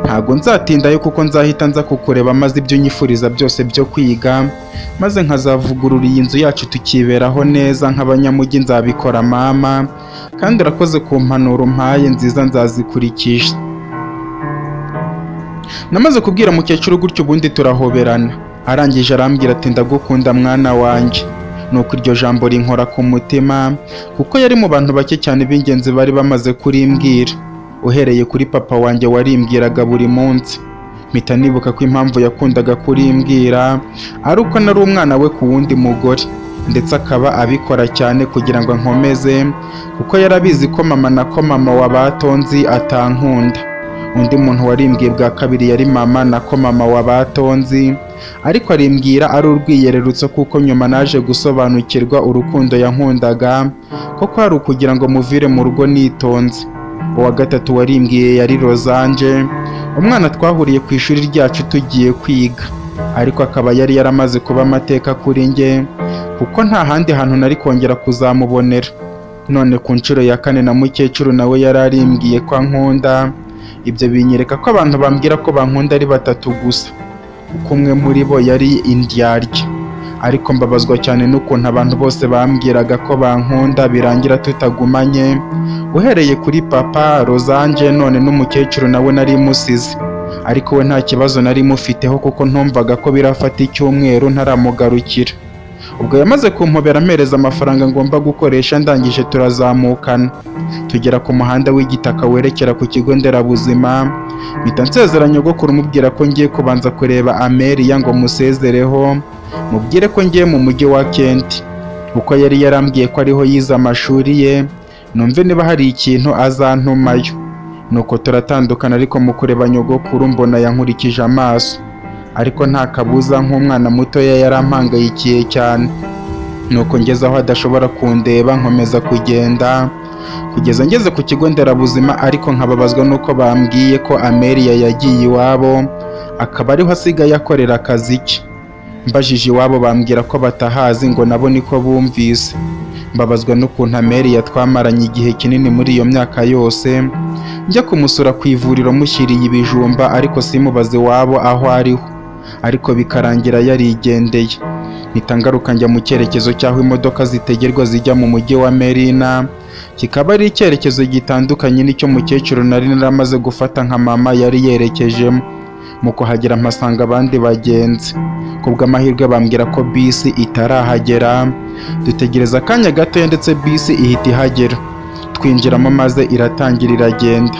ntabwo nzatindayo, kuko nzahita nza kukureba, maze ibyo unyifuriza byose byo kwiga, maze nkazavugurura iyi nzu yacu tukiberaho neza nk'abanyamujyi, nzabikora mama. Kandi urakoze ku mpanuro umpaye nziza, nzazikurikisha." Namaze kubwira mukecuru gutyo, ubundi turahoberana. Arangije arambwira ati: "Ndagukunda mwana wanjye." Nuko iryo jambo rinkora ku mutima, kuko yari mu bantu bake cyane b'ingenzi bari bamaze kurimbwira, uhereye kuri papa wanjye warimbwiraga buri munsi. Mpita nibuka ko impamvu yakundaga kurimbwira ari uko nari umwana we ku wundi mugore, ndetse akaba abikora cyane kugira ngo ankomeze, kuko yarabizi ko mama, na ko mama wa batonzi atankunda. Undi muntu warimbwiye bwa kabiri yari mama, na ko mama wa batonzi, ariko arimbwira ari urwiyererutso, kuko nyuma naje gusobanukirwa urukundo yankundaga ko kwari ukugira ngo muvire mu rugo nitonze. Uwa gatatu warimbwiye yari Rozanje, umwana twahuriye ku ishuri ryacu tugiye kwiga, ariko akaba yari yaramaze kuba amateka kuri njye, kuko nta handi hantu nari kongera kuzamubonera. None ku nshuro ya kane na mukecuru nawe yari arimbwiye ko ankunda. Ibyo binyereka ko abantu bambwira ko bankunda ari batatu gusa, kuko umwe muri bo yari indyarya. Ariko mbabazwa cyane n'ukuntu abantu bose bambwiraga ko bankunda birangira tutagumanye, uhereye kuri papa, Rozanje, none n'umukecuru nawe nari musize. Ariko we nta kibazo nari mufiteho, kuko ntumvaga ko birafata icyumweru ntaramugarukira. Ubwo yamaze kumpobera, ampereza amafaranga ngomba gukoresha, ndangije turazamukana tugera ku muhanda w'igitaka werekera ku kigo nderabuzima. Mpita nsezera nyogokuru, mubwira ko ngiye kubanza kureba Amelia ngo musezereho, mubwire ko ngiye mu mujyi wa Kent, kuko yari yarambwiye ko ariho yize amashuri ye, numve niba hari ikintu azantumayo. Nuko turatandukana, ariko mu kureba nyogokuru mbona yankurikije amaso, ariko nta kabuza nk'umwana mutoya yarampangayikiye cyane. Nuko ngeze aho adashobora kundeba, nkomeza kugenda kugeza ngeze ku kigo nderabuzima, ariko nkababazwa n'uko bambwiye ko Amelia yagiye iwabo, akaba ariho asigaye akorera akazi ke. Mbajije iwabo bambwira ko batahazi, ngo nabo niko bumvise. Mbabazwa n'ukuntu Amelia twamaranye igihe kinini muri iyo myaka yose, njya kumusura ku ivuriro mushyiriye ibijumba, ariko simubaze iwabo aho ariho, ariko bikarangira yarigendeye. Mpita ngaruka njya mu cyerekezo cy'aho imodoka zitegerwa zijya mu mujyi wa Merina, kikaba ari icyerekezo gitandukanye n'icyo mukecuru nari naramaze gufata nka mama yari yerekejemo. Mu kuhagera mpasanga abandi bagenzi, kubw'amahirwe bambwira ko bisi itarahagera. Dutegereza akanya gatoya, ndetse bisi ihita ihagera, twinjiramo maze iratangira iragenda.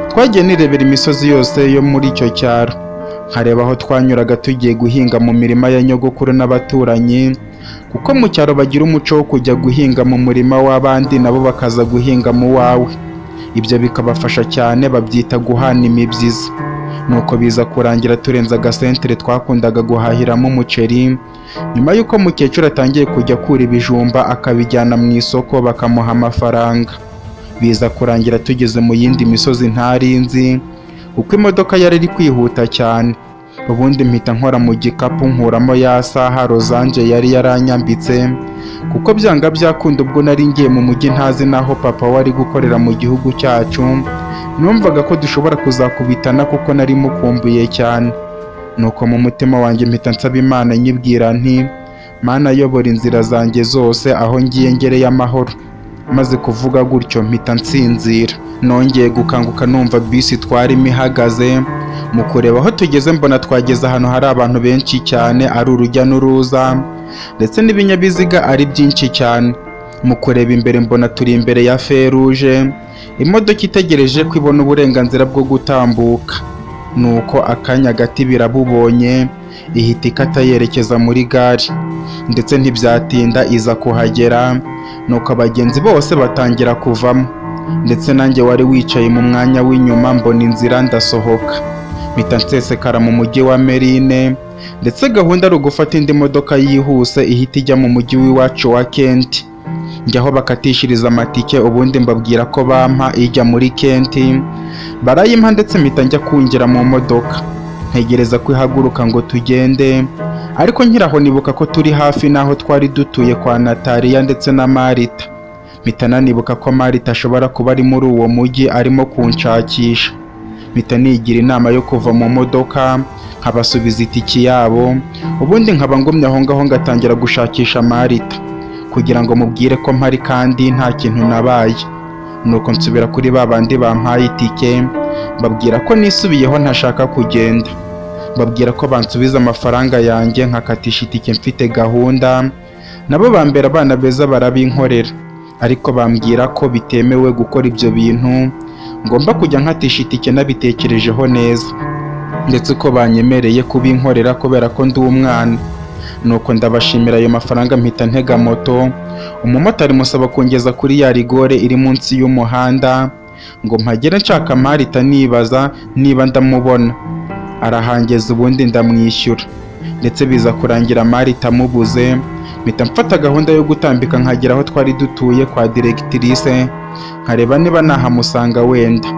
Twagiye nirebera imisozi yose yo muri icyo cyaro, nkareba aho twanyuraga tugiye guhinga mu mirima ya nyogokuru n'abaturanyi, kuko mu cyaro bagira umuco wo kujya guhinga mu murima w'abandi, nabo bakaza guhinga mu wawe. Ibyo bikabafasha cyane, babyita guhana imibyizi. Nuko biza kurangira turenze agasentere twakundaga guhahiramo umuceri, nyuma y'uko mukecuru atangiye kujya akura ibijumba akabijyana mu isoko bakamuha amafaranga. Biza kurangira tugeze mu yindi misozi ntari nzi, kuko imodoka yari iri kwihuta cyane. Ubundi mpita nkora mu gikapu, nkuramo ya saha Rozanje yari yaranyambitse, kuko byanga byakunda ubwo nari ngiye mu mujyi ntazi n'aho papa we ari gukorera mu gihugu cyacu, numvaga ko dushobora kuzakubitana, kuko nari mukumbuye cyane. Nuko mu mutima wanjye mpita nsaba Imana, nyibwira nti: "Mana, ayobora inzira zanjye zose, aho ngiye ngereye amahoro." Maze kuvuga gutyo mpita nsinzira. Nongeye gukanguka numva bisi twarimo ihagaze. Mu kureba aho tugeze mbona twageze ahantu hari abantu benshi cyane, ari urujya n'uruza, ndetse n'ibinyabiziga ari byinshi cyane. Mu kureba imbere mbona turi imbere ya feruje, imodoka itegereje ko ibona uburenganzira bwo gutambuka. Nuko akanya gato birabubonye, ihita ikata yerekeza muri gare, ndetse ntibyatinda iza kuhagera. Nuko abagenzi bose batangira kuvamo, ndetse nanjye wari wicaye mu mwanya w'inyuma mbona inzira ndasohoka, mpita nsesekara mu mujyi wa Merine. Ndetse gahunda ari ugufata indi modoka yihuse ihita ijya mu mujyi w'iwacu wa Kent. Njya aho bakatishiriza amatike, ubundi mbabwira ko bampa ijya muri Kent. Barayimpa, ndetse mpita njya kwinjira mu modoka, ntegereza ko ihaguruka ngo tugende. Ariko nkiraho nibuka ko turi hafi n'aho twari dutuye kwa Nataliya ndetse na Marita. Mpita nanibuka ko Marita ashobora kuba ari muri uwo mujyi arimo kunshakisha. Mpita nigira inama yo kuva mu modoka nkabasubiza itiki yabo, ubundi nkaba ngumye aho ngaho ngatangira gushakisha Marita kugira ngo mubwire ko mpari kandi nta kintu nabaye. Nuko nsubira kuri ba bandi bampaye itike, mbabwira ko nisubiyeho ntashaka kugenda, mbabwira ko bansubiza amafaranga yanjye nkakatisha itike mfite gahunda. Nabo bambera abana beza barabinkorera, ariko bambwira ko bitemewe gukora ibyo bintu, ngomba kujya nkatisha itike nabitekerejeho neza, ndetse ko banyemereye kubinkorera kubera ko ndi umwana. Nuko ndabashimira ayo mafaranga, mpita ntega moto. Umumotari musaba kungeza kuri ya rigore iri munsi y'umuhanda ngo mpagere nshaka Marita, nibaza niba ndamubona. Arahangeza, ubundi ndamwishyura, ndetse biza kurangira Marita amubuze. Mpita mfata gahunda yo gutambika nkagera aho twari dutuye kwa directrice, nkareba niba nahamusanga wenda.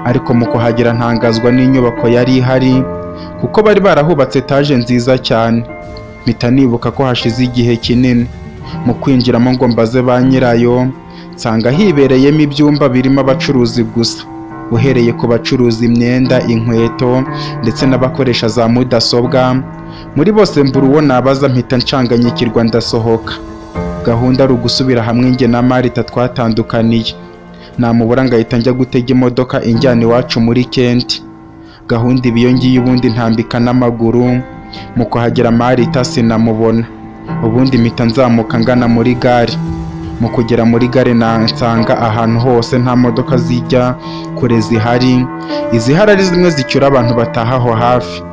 Ariko mu kuhagera ntangazwa n'inyubako yari ihari, kuko bari barahubatse etaje nziza cyane. Mpita nibuka ko hashize igihe kinini. Mu kwinjiramo ngo mbaze ba nyirayo, nsanga hibereyemo ibyumba birimo abacuruzi gusa, uhereye ku bacuruza imyenda, inkweto, ndetse n'abakoresha za mudasobwa. Muri bose mbura uwo nabaza, mpita ncanganyikirwa ndasohoka. Gahunda ari ugusubira hamwe njye na Marita twatandukaniye, namubura ngahita njya gutega imodoka injyana iwacu muri Kent. Gahunda iba iyo ngiyo, ubundi ntambika n'amaguru. Mu kuhagera Marita sinamubona, ubundi mpita nzamuka ngana muri gare. Mu kugera muri gare nsanga ahantu hose nta modoka zijya kure zihari, izihari ari zimwe zicyura abantu bataha aho hafi.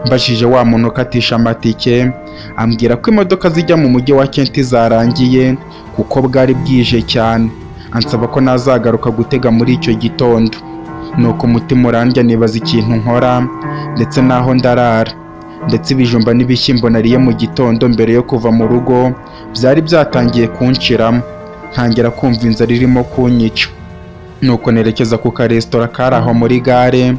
Mbajije wa muntu ukatisha amatike, ambwira ko imodoka zijya mu mujyi wa Kent zarangiye kuko bwari bwije cyane, ansaba ko nazagaruka gutega muri icyo gitondo. Nuko umutima urandya, nibaza ikintu nkora ndetse n'aho ndarara. Ndetse ibijumba n'ibishyimbo nariye mu gitondo mbere yo kuva mu rugo byari byatangiye kunshiramo, ntangira kumva inzara irimo kunyica. Nuko nerekeza ku karesitora kari aho muri gare.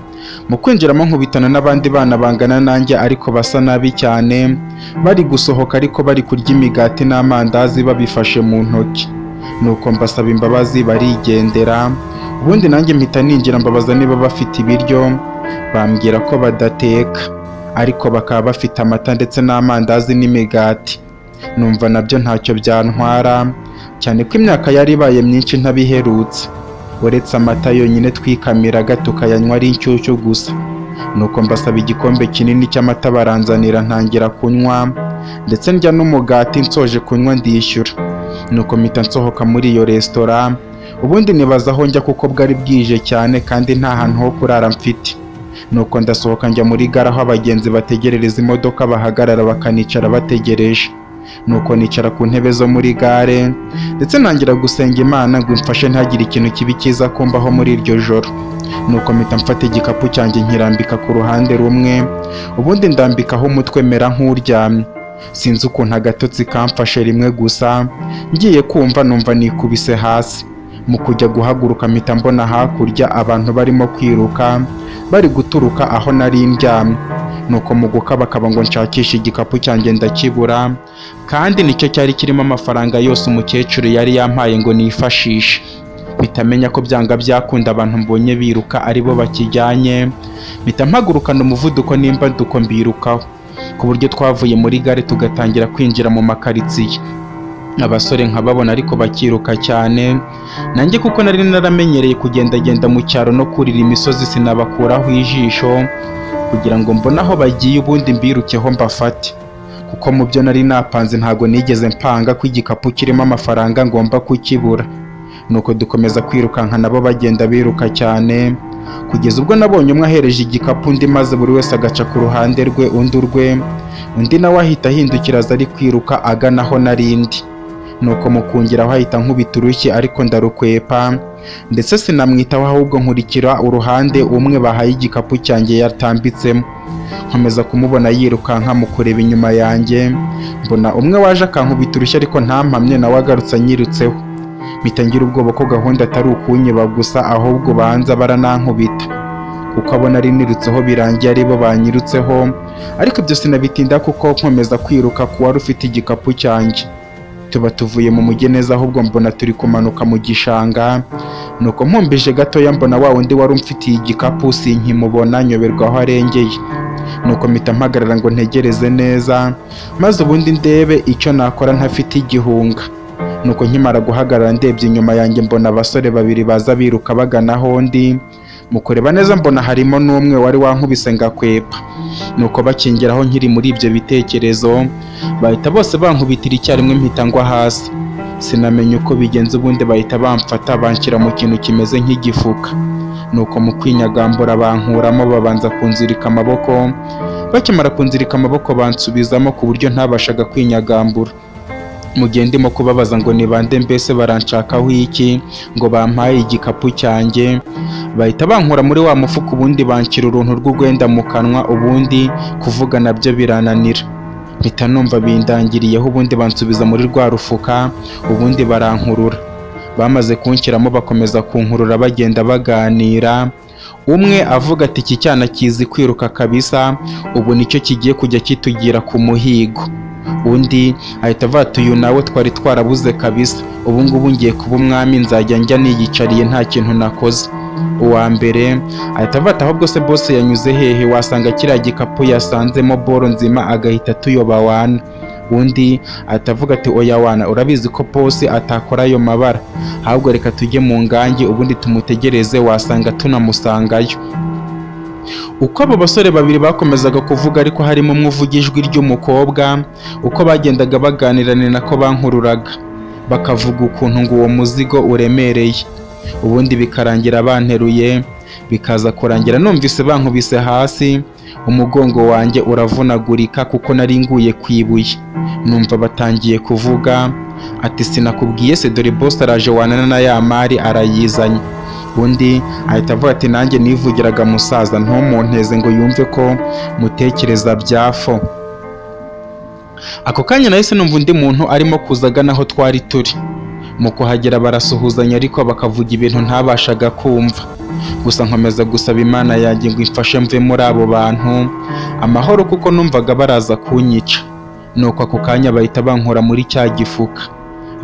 Mu kwinjiramo nkubitana n'abandi bana bangana nanjye ariko basa nabi cyane, bari gusohoka ariko bari kurya imigati n'amandazi babifashe mu ntoki. Nuko mbasaba imbabazi barigendera, ubundi nanjye mpita ninjira mbabaza niba bafite ibiryo. Bambwira ko badateka, ariko bakaba bafite amata ndetse n'amandazi n'imigati. Numva nabyo ntacyo byantwara, cyane ko imyaka yari ibaye myinshi ntabiherutse, uretse amata yonyine twikamiraga tukayanywa ari inshyushyu gusa. Nuko mbasaba igikombe kinini cy'amata, baranzanira, ntangira kunywa ndetse ndya n'umugati. Nsoje kunywa ndishyura, nuko mpita nsohoka muri iyo resitora, ubundi nibaza aho njya kuko bwari bwije cyane kandi nta hantu ho kurara mfite. Nuko ndasohoka njya muri gare aho abagenzi bategerereza imodoka bahagarara bakanicara bategereje. Nuko nicara ku ntebe zo muri gare, ndetse ntangira gusenga Imana ngo imfashe ntagire ikintu kibi kiza kumbaho muri iryo joro. Nuko mpita mfata igikapu cyanjye nkirambika ku ruhande rumwe, ubundi ndambikaho umutwe mera nk'uryamye. Sinzi ukuntu agatotsi kamfashe rimwe gusa, ngiye kumva numva nikubise hasi. Mu kujya guhaguruka mpita mbona hakurya abantu barimo kwiruka bari guturuka aho nari ndyamye. Nuko mu gukabakaba ngo nshakishe igikapu cyanjye ndakibura, kandi nicyo cyari kirimo amafaranga yose umukecuru yari yampaye ngo nifashishe. Mpita menya ko byanga byakunda abantu mbonye biruka aribo bakijyanye. Mpita mpagurukana umuvuduko n'imbaduko mbirukaho, ku buryo twavuye muri gare tugatangira kwinjira mu makaritsiye, abasore nkababona ariko bakiruka cyane. Nanjye kuko nari naramenyereye kugendagenda mu cyaro no kurira imisozi, sinabakuraho ijisho kugira ngo mbone aho bagiye ubundi mbirukeho mbafate, kuko mu byo nari napanze ntabwo nigeze mpanga ko igikapu kirimo amafaranga ngomba kukibura. Nuko dukomeza kwirukanka, nabo bagenda biruka cyane, kugeza ubwo nabonye umwe ahereje igikapu undi, maze buri wese agaca ku ruhande rwe, undi urwe, undi nawe ahita ahindukira aza ari kwiruka agana aho narindi. Nuko mukungiraho ahita nkubita urushyi, ariko ndarukwepa, ndetse sinamwitaho, ahubwo nkurikira uruhande umwe bahaye igikapu cyanjye yatambitsemo. Nkomeza kumubona yirukanka. Mu kureba inyuma yanjye, mbona umwe waje akankubita urushyi ariko ntampamye, nawe agarutse anyirutseho. Mpita ngira ubwoba ko gahunda atari ukunyiba gusa, ahubwo banza baranankubita, kuko abona ari nirutseho birangiye aribo banyirutseho. Ariko ibyo sinabitinda, kuko nkomeza kwiruka ku wari ufite igikapu cyanjye. Tuba tuvuye mu mujyi neza, ahubwo mbona turi kumanuka mu gishanga. Nuko mpumbije gatoya, mbona wa wundi wari umfitiye igikapu sinkimubona, nyoberwa aho arengeye. Nuko mpita mpagarara ngo ntegereze neza, maze ubundi ndebe icyo nakora ntafite igihunga. Nuko nkimara guhagarara, ndebye inyuma yanjye, mbona abasore babiri baza biruka bagana aho ndi. Mu kureba neza, mbona harimo n'umwe wari wankubise ngakwepa. Nuko bakingeraho nkiri muri ibyo bitekerezo, bahita bose bankubitira icyarimwe, mpita ngwa hasi, sinamenya uko bigenze. Ubundi bahita bamfata banshyira mu kintu kimeze nk'igifuka. Nuko mu kwinyagambura bankuramo, babanza kunzirika amaboko. Bakimara kunzirika amaboko, bansubizamo ku buryo ntabashaga kwinyagambura. Mu gihe ndimo kubabaza ngo ni bande, mbese baranshakaho iki, ngo bampaye igikapu cyanjye, bahita bankura muri wa mufuka, ubundi banshyira uruntu rw'urwenda mu kanwa, ubundi kuvuga nabyo birananira. Mpita numva bindangiriyeho, ubundi bansubiza muri rwa rufuka, ubundi barankurura. Bamaze kunshyiramo, bakomeza kunkurura bagenda baganira, umwe avuga ati: "Iki cyana kizi kwiruka kabisa, ubu nicyo kigiye kujya kitugira ku muhigo." Undi ahita avuga ati: "Uyu nawe twari twarabuze kabisa, ubu ngubu ngiye kuba umwami, nzajya njya niyicariye nta kintu nakoze." Uwa mbere ahita avuga ati: "Ahubwo se boss yanyuze hehe? Wasanga kiriya gikapu yasanzemo boro nzima agahita tuyoba wana." Undi ahita avuga ati: "Oya wana, urabizi ko boss atakora ayo mabara, ahubwo reka tujye mu ngangi ubundi tumutegereze, wasanga tunamusangayo." Uko abo basore babiri bakomezaga kuvuga, ariko harimo umwe uvuga ijwi ry'umukobwa, uko bagendaga baganira ni nako bankururaga, bakavuga ukuntu ngo uwo muzigo uremereye, ubundi bikarangira banteruye. Bikaza kurangira numvise bankubise hasi, umugongo wanjye uravunagurika kuko nari nguye ku ibuye. Numva batangiye kuvuga ati: "Sinakubwiye se? Dore boss araje wanana na ya mari arayizanye." Undi ahita avuga ati: "Nanjye nivugiraga musaza, ntumunteze ngo yumve ko mutekereza byafo." Ako kanya nahise numva undi muntu arimo kuza agana aho twari turi. Mu kuhagera barasuhuzanya, ariko bakavuga ibintu ntabashaga kumva. Gusa nkomeza gusaba Imana yanjye ngo imfashe mve muri abo bantu amahoro, kuko numvaga baraza kunyica. Nuko ako kanya bahita bankura muri cya gifuka,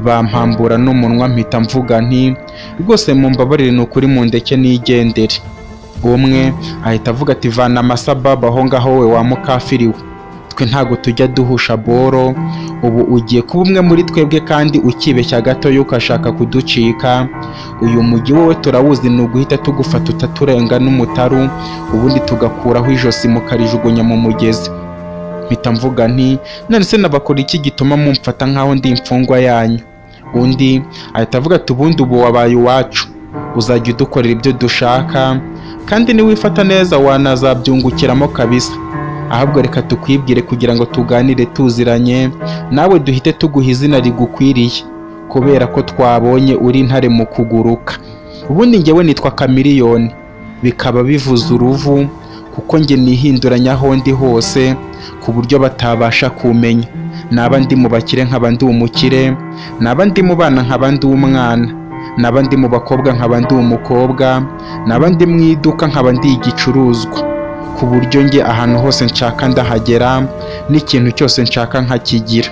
bampambura n'umunwa. Mpita mvuga nti: "Rwose mumbabarire, ni ukuri mundeke nigendere." Umwe ahita avuga ati: "Vana amasababa aho ngaho we wa mukafiriwe, twe ntago tujya duhusha boro. Ubu ugiye kuba umwe muri twebwe, kandi ukibeshya gatoya ugashaka kuducika, uyu mujyi wowe turawuzi, ni uguhita tugufata utaturenga n'umutaru, ubundi tugakuraho ijosi mukarijugunya mu mugezi." Mpita mvuga nti: "None se nabakora iki gituma mumfata nk'aho ndi imfungwa yanyu?" Undi ahita avuga ati: "Ubundi ubu wabaye iwacu, uzajya udukorera ibyo dushaka, kandi niwifata neza wanazabyungukiramo kabisa. Ahubwo reka tukwibwire kugira ngo tuganire tuziranye nawe, duhite tuguha izina rigukwiriye, kubera ko twabonye uri intare mu kuguruka. Ubundi njyewe nitwa Kamiliyoni, bikaba bivuze uruvu, kuko njye nihinduranya aho ndi hose ku buryo batabasha kumenya. Naba ndi mu bakire nkaba ndi umukire, naba ndi mu bana nkaba ndi umwana, naba ndi mu bakobwa nkaba ndi umukobwa, naba ndi mu iduka nkaba ndi igicuruzwa, ku buryo njye ahantu hose nshaka ndahagera, n'ikintu cyose nshaka nkakigira.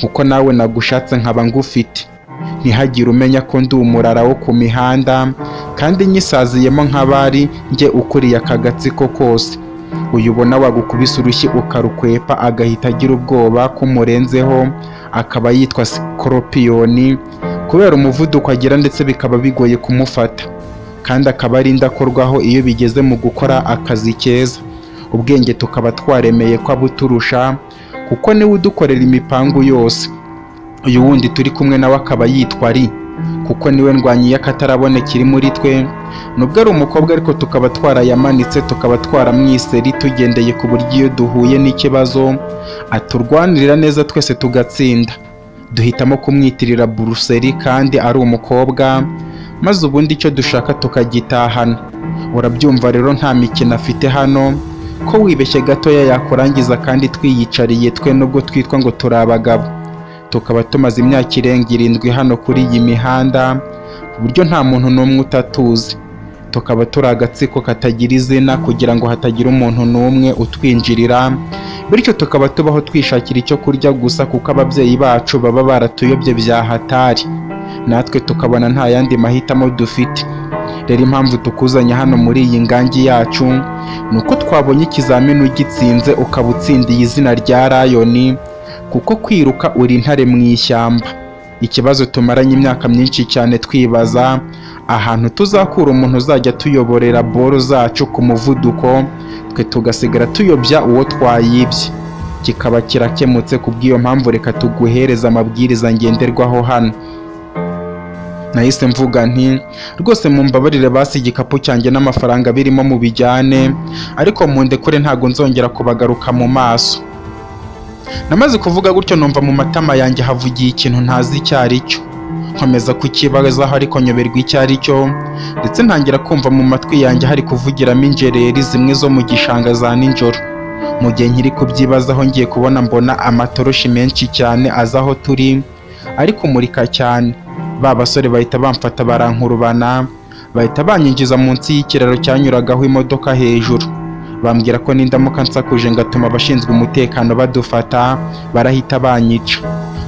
Kuko nawe nagushatse nkaba ngufite, ntihagire umenya ko ndi umurara wo ku mihanda kandi nyisaziyemo nk'abari njye ukuriye aka gatsiko kose. Uyu ubona wagukubise urushyi ukarukwepa agahita agira ubwoba ko umurenzeho, akaba yitwa Sikoropiyoni kubera umuvuduko agira, ndetse bikaba bigoye kumufata, kandi akaba ari indakorwaho iyo bigeze mu gukora akazi keza. Ubwenge tukaba twaremeye ko abuturusha, kuko niwe udukorera imipangu yose. Uyu wundi turi kumwe nawe akaba yitwa Ri, kuko niwe ndwanyi y'akataraboneka iri muri twe. Nubwo ari umukobwa, ariko tukaba twarayamanitse, tukaba twaramwise Ri, tugendeye ku buryo iyo duhuye n'ikibazo aturwanirira neza twese tugatsinda. Duhitamo kumwitirira Buruseli kandi ari umukobwa, maze ubundi icyo dushaka tukagitahana. Urabyumva rero, nta mikino afite hano, Ko wibeshye gatoya yakurangiza, kandi twiyicariye twe nubwo twitwa ngo turi abagabo, tukaba tumaze imyaka irenga 7 hano kuri iyi mihanda, ku buryo nta muntu n'umwe utatuzi, tukaba turi agatsiko katagira izina kugira ngo hatagira umuntu n'umwe utwinjirira. Bityo tukaba tubaho twishakira icyo kurya gusa, kuko ababyeyi bacu baba baratuyobye bya hatari, natwe tukabona nta yandi mahitamo dufite. Rero impamvu tukuzanye hano muri iyi ngangi yacu ni uko twabonye ikizamini ugitsinze, ukaba utsindiye izina rya Lion, kuko kwiruka uri intare mu ishyamba. Ikibazo tumaranye imyaka myinshi cyane twibaza ahantu tuzakura umuntu uzajya tuyoborera boro zacu ku muvuduko, twe tugasigara tuyobya uwo twayibye, kikaba kirakemutse. Ku bw'iyo mpamvu reka tuguhereze amabwiriza ngenderwaho hano." Nahise mvuga nti: "Rwose mumbabarire, basi igikapu cyanjye n'amafaranga birimo mubijyane, ariko mundekure, ntabwo nzongera kubagaruka mu maso." Namaze kuvuga gutyo numva mu matama yanjye havugiye ikintu ntazi icyo ari cyo. Nkomeza kukibazaho ariko nyoberwa icyo ari cyo, ndetse ntangira kumva mu matwi yanjye hari kuvugiramo injereri zimwe zo mu gishanga za nijoro. Mu gihe nkiri kubyibazaho, ngiye kubona mbona amatoroshi menshi cyane aza aho turi ari kumurika cyane. Ba basore bahita bamfata barankurubana, bahita banyinjiza munsi y'ikiraro cyanyuragaho imodoka hejuru, bambwira ko nindamuka nsakuje ngatuma abashinzwe umutekano badufata barahita banyica,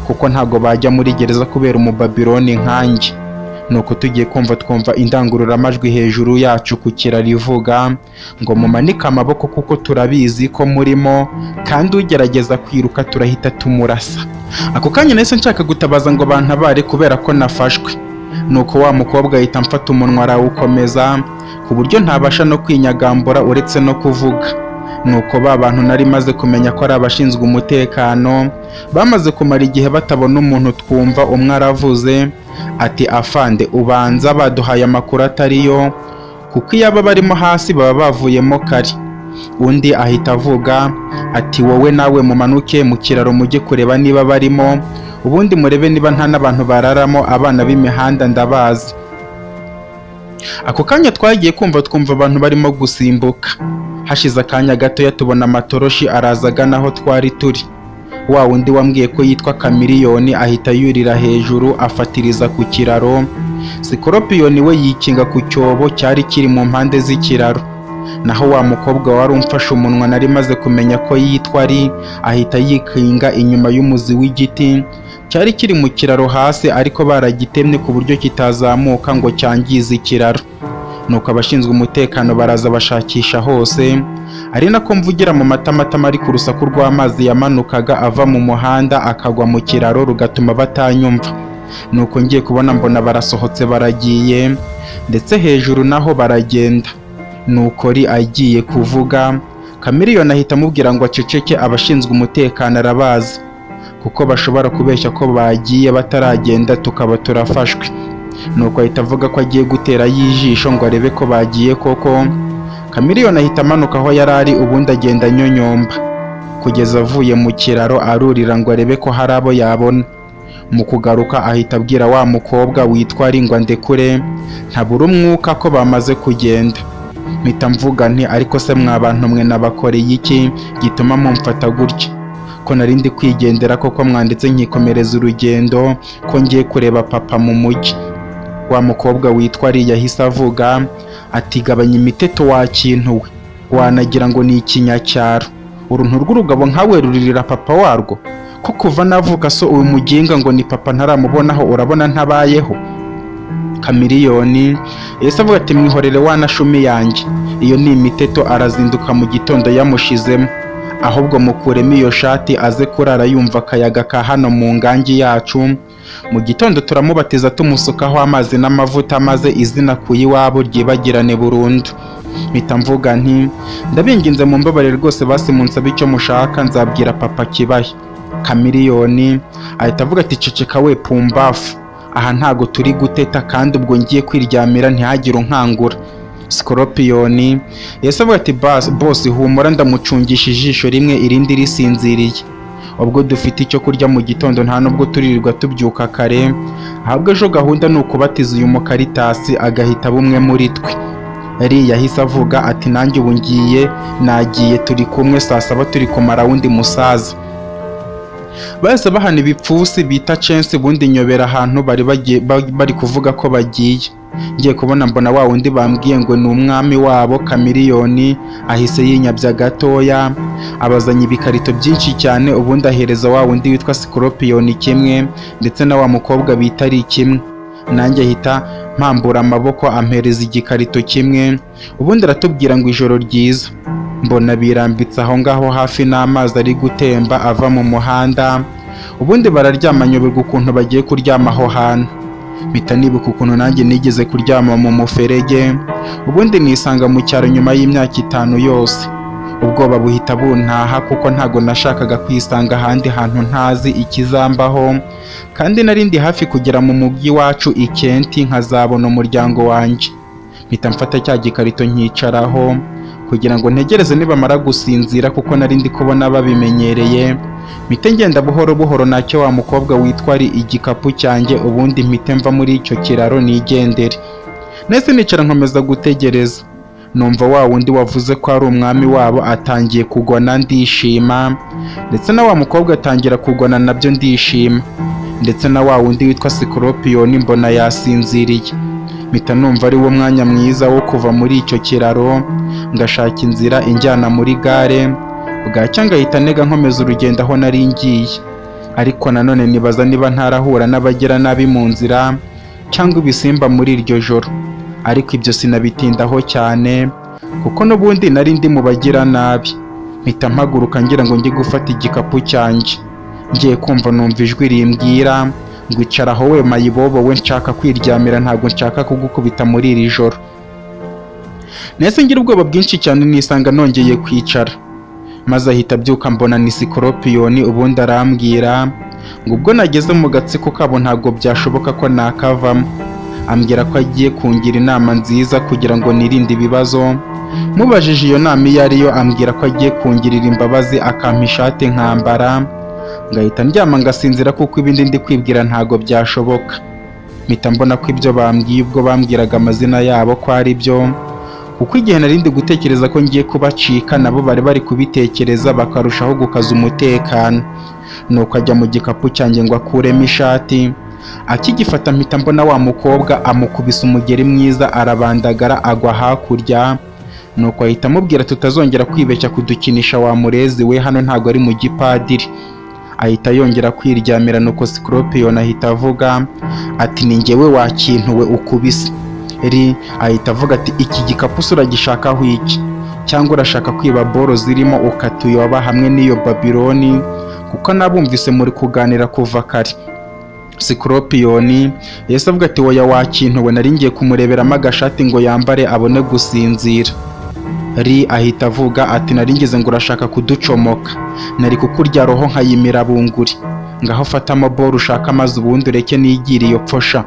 kuko ntabwo bajya muri gereza kubera umubabiloni nkanjye. Nuko tugiye kumva twumva indangururamajwi hejuru yacu ku kiraro ivuga ngo: "Mumanike amaboko kuko turabizi ko murimo, kandi ugerageza kwiruka turahita tumurasa." Ako kanya nahise nshaka gutabaza ngo bantabare kubera ko nafashwe. Nuko wa mukobwa ahita amfata umunwa arawukomeza ku buryo ntabasha no kwinyagambura uretse no kuvuga. Nuko ba bantu nari maze kumenya ko ari abashinzwe umutekano bamaze kumara igihe batabona umuntu, twumva umwe aravuze ati: "Afande, ubanza baduhaye amakuru atariyo, kuko iyo aba barimo hasi baba bavuyemo kare." Undi ahita avuga ati: "Wowe nawe mumanuke mu kiraro mujye kureba niba barimo, ubundi murebe niba nta n'abantu bararamo, abana b'imihanda ndabazi." Ako kanya twagiye kumva twumva abantu barimo gusimbuka. Hashize akanya gatoya tubona amatoroshi araza agana aho twari turi. Wa wundi wambwiye ko yitwa Kamiliyoni ahita yurira hejuru afatiriza ku kiraro. Sikoropiyoni we yikinga ku cyobo cyari kiri mu mpande z'ikiraro, naho wa mukobwa wari umfashe umunwa nari maze kumenya ko yitwa ari ahita yikinga inyuma y'umuzi w'igiti cyari kiri mu kiraro hasi, ariko baragitemye ku buryo kitazamuka ngo cyangize ikiraro. Nuko abashinzwe umutekano baraza bashakisha hose, ari nako mvugira mu matamatama, ariko urusaku rw'amazi yamanukaga ava mu muhanda akagwa mu kiraro rugatuma batanyumva. Nuko ngiye kubona mbona barasohotse baragiye, ndetse hejuru naho baragenda. Nuko ri agiye kuvuga, Kamiliyoni ahita amubwira ngo aceceke, abashinzwe umutekano arabazi, kuko bashobora kubeshya ko bagiye bataragenda tukaba turafashwe. Nuko ahita avuga ko agiye guterayo ijisho ngo arebe ko bagiye koko. Kamiliyoni ahita amanuka aho yari ari, ubundi agenda anyonyomba kugeza avuye mu kiraro, arurira ngo arebe ko hari abo yabona. Mu kugaruka ahita abwira wa mukobwa witwa ari ngo andekure ntabura umwuka ko bamaze kugenda. Mpita mvuga nti: "Ariko se mwa bantu mwe, nabakoreye iki gituma mumfata gutya, ko nari ndi kwigendera koko mwanditse nkikomereza urugendo, ko ngiye kureba papa mu mujyi?" Wa mukobwa witwa ari yahise avuga ati: "Gabanya imiteto wa kintu we, wanagira ngo ni ikinyacyaro. Uruntu rw'urugabo nkawe ruririra papa warwo? Ko kuva navuka so uyu muginga ngo ni papa ntaramubonaho, urabona ntabayeho?" Kamiliyoni yahise avuga ati: "Mwihorere wana shumi yanjye, iyo ni imiteto, arazinduka mu gitondo yamushizemo. Ahubwo mukuremo iyo shati aze kurara yumva akayaga ka hano mu ngangi yacu. Mu gitondo turamubatiza tumusukaho amazi n'amavuta, maze izina ku iwabo ryibagirane burundu." Mpita mvuga nti: "Ndabinginze mumbabarire rwose, basi munsabe icyo mushaka nzabwira papa kibahe." Kamiliyoni ahita avuga ati: "Ceceka we pumbafu, aha ntago turi guteta, kandi ubwo ngiye kwiryamira ntihagire unkangura." Sikoropiyoni yahise avuga ati: "Boss, humura, ndamucungisha ijisho rimwe irindi risinziriye. Ubwo dufite icyo kurya mu gitondo nta nubwo turirirwa tubyuka kare. Ahubwo ejo gahunda ni ukubatiza uyu mukaritasi agahita aba umwe muri twe." Ri yahise avuga ati: "Nanjye ubu ngiye, nagiye, turi kumwe saa 7, turi kumara wundi musaza." Bahise bahana ibipfusi bita Chance, ubundi nyobera ahantu bari bagiye, bari kuvuga ko bagiye. Ngiye kubona mbona wa wundi bambwiye ngo ni umwami wabo, Kamiliyoni, ahise yinyabya gatoya, abazanye ibikarito byinshi cyane, ubundi ahereza wa wundi witwa Sikoropiyoni kimwe, ndetse na wa mukobwa bita ari kimwe. Nanjye ahita mpambura amaboko, ampereza igikarito kimwe, ubundi aratubwira ngo ijoro ryiza. Mbona birambitse aho ngaho hafi n'amazi ari gutemba ava mu muhanda, ubundi bararyama. Nyoberwa ukuntu bagiye kuryama aho hantu. Mpita nibuka ukuntu nanjye nigeze kuryama mu muferege, ubundi nisanga mu cyaro nyuma y'imyaka 5 yose. Ubwoba buhita buntaha, kuko ntago nashakaga kwisanga ahandi hantu ntazi ikizambaho, kandi nari ndi hafi kugera mu mujyi wacu i Kenti, nkazabona umuryango wanjye. Mpita mfata cya gikarito nkicaraho kugira ngo ntegereze nibamara gusinzira, kuko nari ndi kubona babimenyereye. Mpite ngenda buhoro buhoro nacyo wa mukobwa witwa ari igikapu cyanjye, ubundi mpite mva muri icyo kiraro nigendere. Nahise nicara nkomeza gutegereza. Numva wa wundi wavuze ko ari umwami wabo atangiye kugona, ndishima, ndetse na wa mukobwa atangira kugona, nabyo ndishima, ndetse na wa wundi witwa Sikoropiyoni mbona yasinziriye. Mpita numva ari wo mwanya mwiza wo kuva muri icyo kiraro, ngashaka inzira injyana muri gare, bwacya ngahita ntega nkomeza urugendo aho nari ngiye. Ariko nanone nibaza niba ntarahura n'abagira nabi mu nzira cyangwa ibisimba muri iryo joro. Ariko ibyo sinabitindaho cyane, kuko n'ubundi nari ndi mu bagira nabi. Mpita mpaguruka ngira ngo njye gufata igikapu cyanjye. Ngiye kumva numva ijwi rimbwira ngo: "Icara aho we mayibobo we, nshaka kwiryamira, ntabwo nshaka kugukubita muri iri joro." Nahise ngira ubwoba bwinshi cyane, nisanga nongeye kwicara, maze ahita abyuka, mbona ni Sikoropiyoni, ubundi arambwira ngo ubwo nageze mu gatsiko kabo ntabwo byashoboka ko nakavamo. Ambwira ko agiye kungira inama nziza kugira ngo nirinde ibibazo. Mubajije iyo nama iyo ariyo, ambwira ko agiye kungirira imbabazi, akampa ishati nkambara, ngahita ndyama ngasinzira, kuko ibindi ndi kwibwira ntabwo byashoboka. Mpita mbona ko ibyo bambwiye ubwo bambwiraga amazina yabo ko ari byo, kuko igihe nari ndi gutekereza ko ngiye kubacika, nabo bari bari kubitekereza, bakarushaho gukaza umutekano. Nuko ajya mu gikapu cyanjye ngo akuremo ishati. Akigifata mpita mbona wa mukobwa amukubise umugeri mwiza, arabandagara agwa hakurya. Nuko ahita amubwira: "Tutazongera kwibeshya kudukinisha wa murezi we, hano ntabwo ari mu gipadiri." Ahita yongera kwiryamira. Nuko Sikoropiyoni ahita avuga ati: "Ni njyewe wa kintu we ukubise." Ri ahita avuga ati: "Iki gikapu se uragishakaho iki? Cyangwa urashaka kwiba boro zirimo ukatuyoba hamwe n'iyo Babiloni? Kuko nabumvise muri kuganira kuva kare." Sikoropiyoni yahise avuga ati: "Woya wa kintu we, nari ngiye kumureberamo agashati ngo yambare abone gusinzira." Ri ahita avuga ati: "Nari ngize ngo urashaka kuducomoka, nari kukurya roho nkayimira bunguri. Ngaho fatamo boro ushaka, maze ubundi ureke nigire iyo pfosha."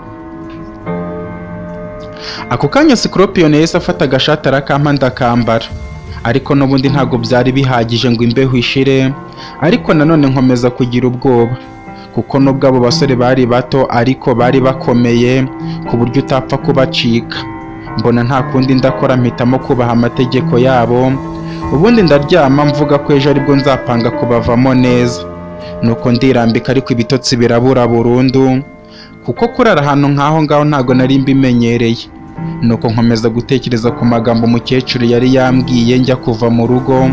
Ako kanya Sikoropiyoni yahise afata agashati arakampa, ndakambara, ariko n'ubundi ntabwo byari bihagije ngo imbeho ishire. Ariko nanone nkomeza kugira ubwoba, kuko nubwo abo basore bari bato ariko bari bakomeye ku buryo utapfa kubacika. Mbona nta kundi ndakora, mpitamo kubaha amategeko yabo, ubundi ndaryama mvuga ko ejo aribwo nzapanga kubavamo neza. Nuko ndirambika, ariko ibitotsi birabura burundu, kuko kurara ahantu nk'aho ngaho ntabwo nari mbimenyereye. Nuko nkomeza gutekereza ku magambo umukecuru yari yambwiye njya kuva mu rugo.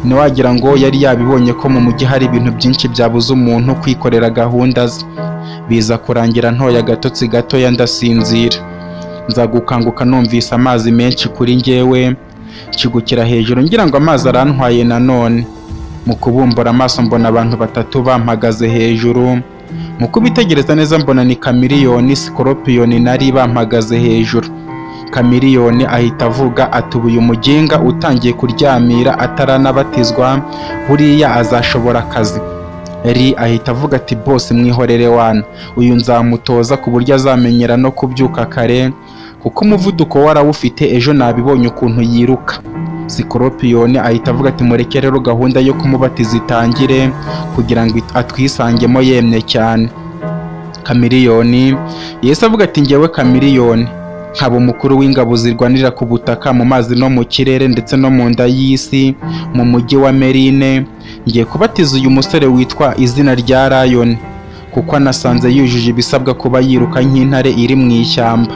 Ntiwagira ngo yari yabibonye ko mu mujyi hari ibintu byinshi byabuza umuntu kwikorera gahunda ze. Biza kurangira ntoya agatotsi gatoya, ndasinzira. Nza gukanguka numvise amazi menshi kuri njyewe, nshigukira hejuru ngira ngo amazi arantwaye nanone. Mu kubumbura amaso mbona abantu batatu bampagaze hejuru. Mu kubitegereza neza mbona ni Kamiliyoni, Sikoropiyoni nari bampagaze hejuru. Kamiliyoni ahita avuga ati: "Ubu uyu muginga utangiye kuryamira ataranabatizwa, buriya azashobora akazi?" Ri ahita avuga ati: "Bose mwihorere wana, uyu nzamutoza ku buryo azamenyera no kubyuka kare, kuko umuvuduko we arawufite, ejo nabibonye ukuntu yiruka." Sikoropiyoni ahita avuga ati: "Mureke rero gahunda yo kumubatiza itangire kugira ngo atwisangemo yemye cyane." Kamiliyoni yahise avuga ati: "Njyewe Kamiliyoni." Nkaba umukuru w'ingabo zirwanira ku butaka, mu mazi no mu kirere, ndetse no mu nda y'isi, mu mujyi wa Merine, ngiye kubatiza uyu musore witwa izina rya Lion, kuko anasanze yujuje ibisabwa kuba yiruka nk'intare iri mu ishyamba.